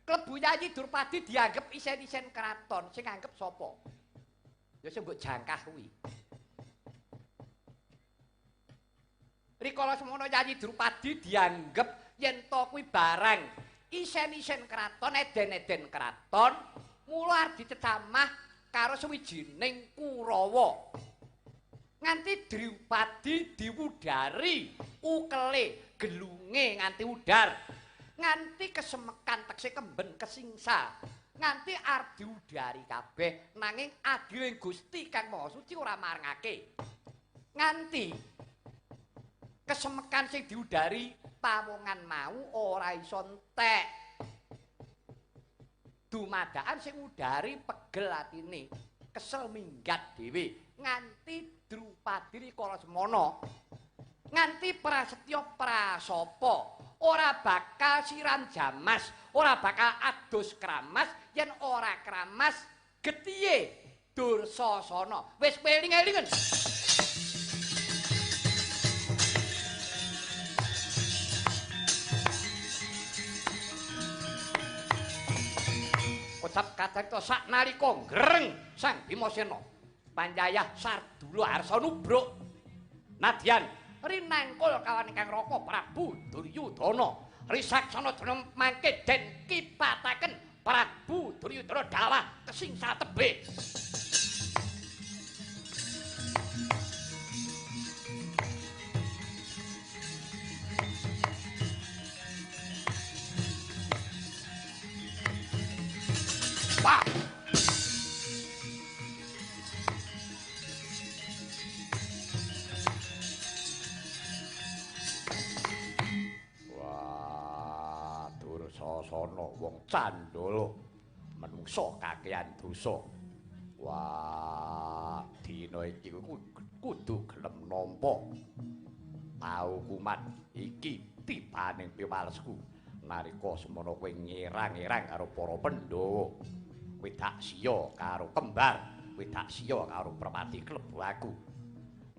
Klebu Yayi Durpadi dianggep isen-isen kraton. Sing anggep sapa? Ya sing mbok jangkah kuwi. Rikala semono Yayi Durpadi dianggep yen to kuwi barang isen-isen kraton, eden-eden kraton, mula arep dicecamah karo sawijining Kurawa. Nganti Drupadi diwudari ukele gelunge nganti udar, nganti kesemekan tekse kemben kesingsa, nganti arep diudari kabeh, nanging adiling Gusti Kang Maha Suci ora marengake. Nganti kesemekan sing diudari pawongan mau ora iso entek. Dumadaan sing udari pegel atine, kesel minggat dhewe, nganti Drupadi rikala semono, nganti prasetya prasapa ora bakal siram jamas, ora bakal adus kramas, yen ora kramas getihe Dursasana. Wis eling-elingen. Kocap kacarita saknalika ngreng Sang Bimasena panjayah Sardula arsa nubruk nadyan rinangkul kawan ingkang raka Prabu Duryudana. Risaksana dana mangke den kipataken Prabu Duryudana dawah kesingsa tebih. Dursasana wong candala menungsa kakehan dosa. Wah, dina iki kudu gelem nampa paukuman iki tibaning piwalesku nalika semono kowe ngirang-irang karo para Pandhawa. Kowe dak siya karo kembar, kowe dak siya karo Perpati klebu aku.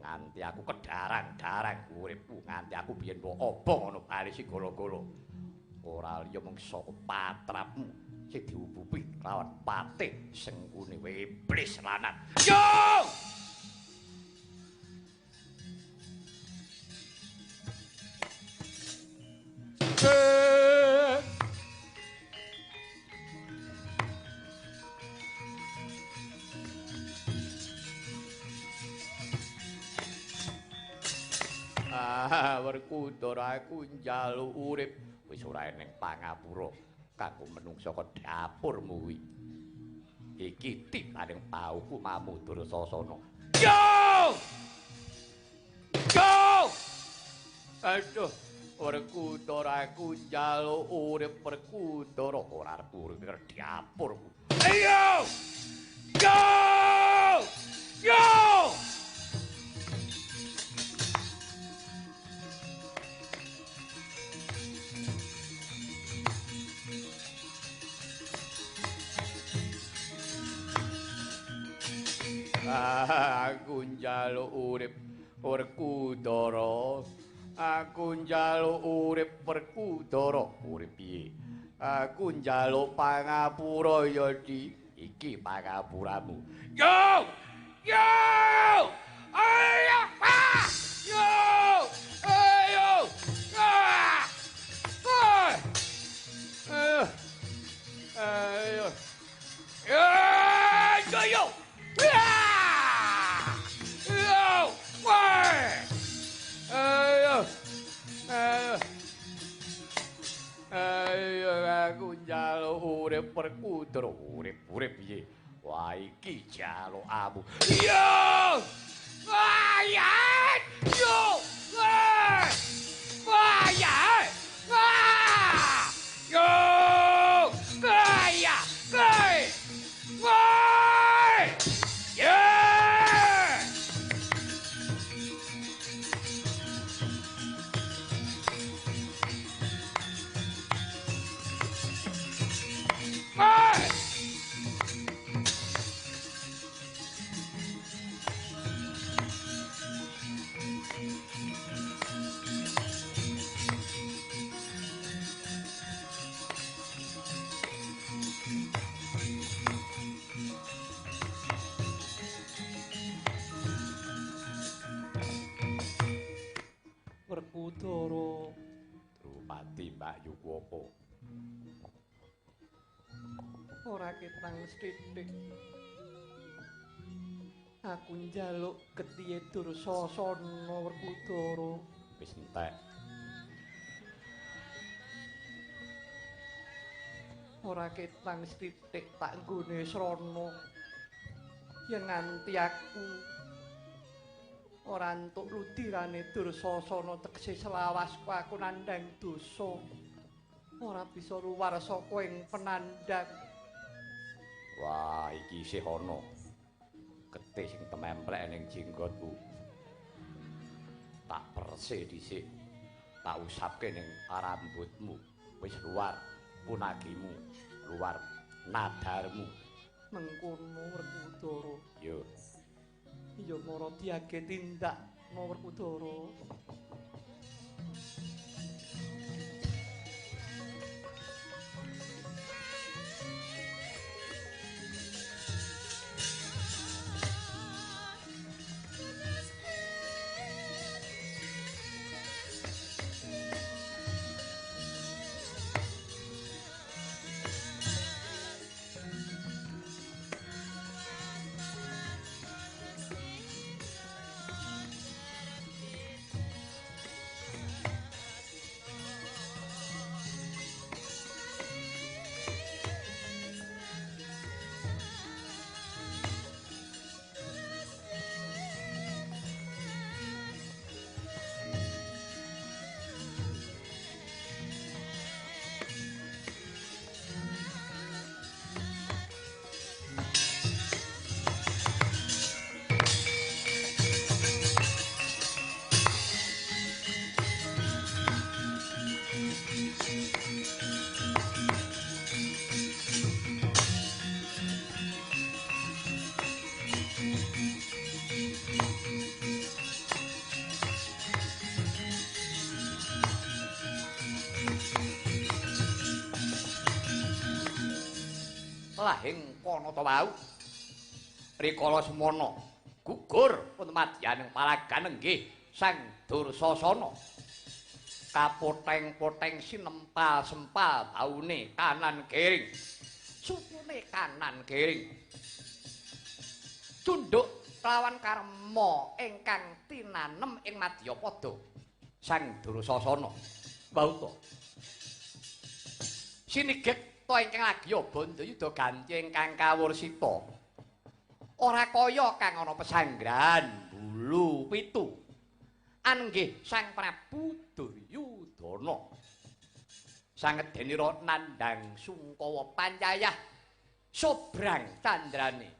Nganti aku kedarang-darang uripku, nganti aku biyen mbok obong ana bali sigala-gala. Ora liya mung saka patrapmu sing diubupi lawan patih Sengkuni iblis lanat. Yo! Ah, Werkudara aku njaluk urip wis ora eneng pangapura kanggo menungsa ke dapurmu kuwi. Iki tibaning paukumamu Dursasana. Yo! Yo! Aduh, Werkudara aku njaluk urip Werkudara ora arep urip ke dapurmu. Ayo! Yo! Yo! Aku njaluk urip Werkudara. Aku njaluk urip Werkudara. Urip piye? Aku njaluk pangapura ya, Di. Iki pangapuramu. Yo! Yo! Ayo! Ah! Yo! Ayo! Ah! Ah! Ayo! Ayo! Yo! Yo! Ayo, aku njaluk urip Werkudara. Urip-urip piye? Wah, iki jalukamu. Yo! Wah, ya! Yo! Wah! Wah, ya! Wah! Yo! Wah, ya! Wah! Yeah! Werkudara. Drupadi Mbak Yuku apa? Ora ketang sithik. Aku njaluk getihe Dursasana Werkudara. Wis entek. Ora ketang sithik tak nggone srana. Yen nganti aku ora entuk ludirane Dursasana tegese selawasku aku nandhang dosa. Ora bisa luwar saka ing penandhang. Wah, iki isih ana getih sing tememplek ning jenggotku. Tak perse dhisik. Tak usapke ning rambutmu. Wis luar punagimu, luar nadarmu. Mengkono Werkudara. Yo. Iya mara diage tindak Werkudara. Lahing kono ta wau rikala semana gugur pun madyaning palagan nggih Sang Dursasana kapoteng-poteng sinempal-sempal baune kanan kering sukune kanan kering tunduk kelawan karma ingkang tinanem ing madyapada Sang Dursasana wau ta sinigek ta ingkang lagi bandayuda ganti ingkang kawursita ora kaya kang ana pesanggrahan bulu pitu anggih Sang Prabu Duryudana sangedenira nandhang sungkawa pancayah sobrang candrane.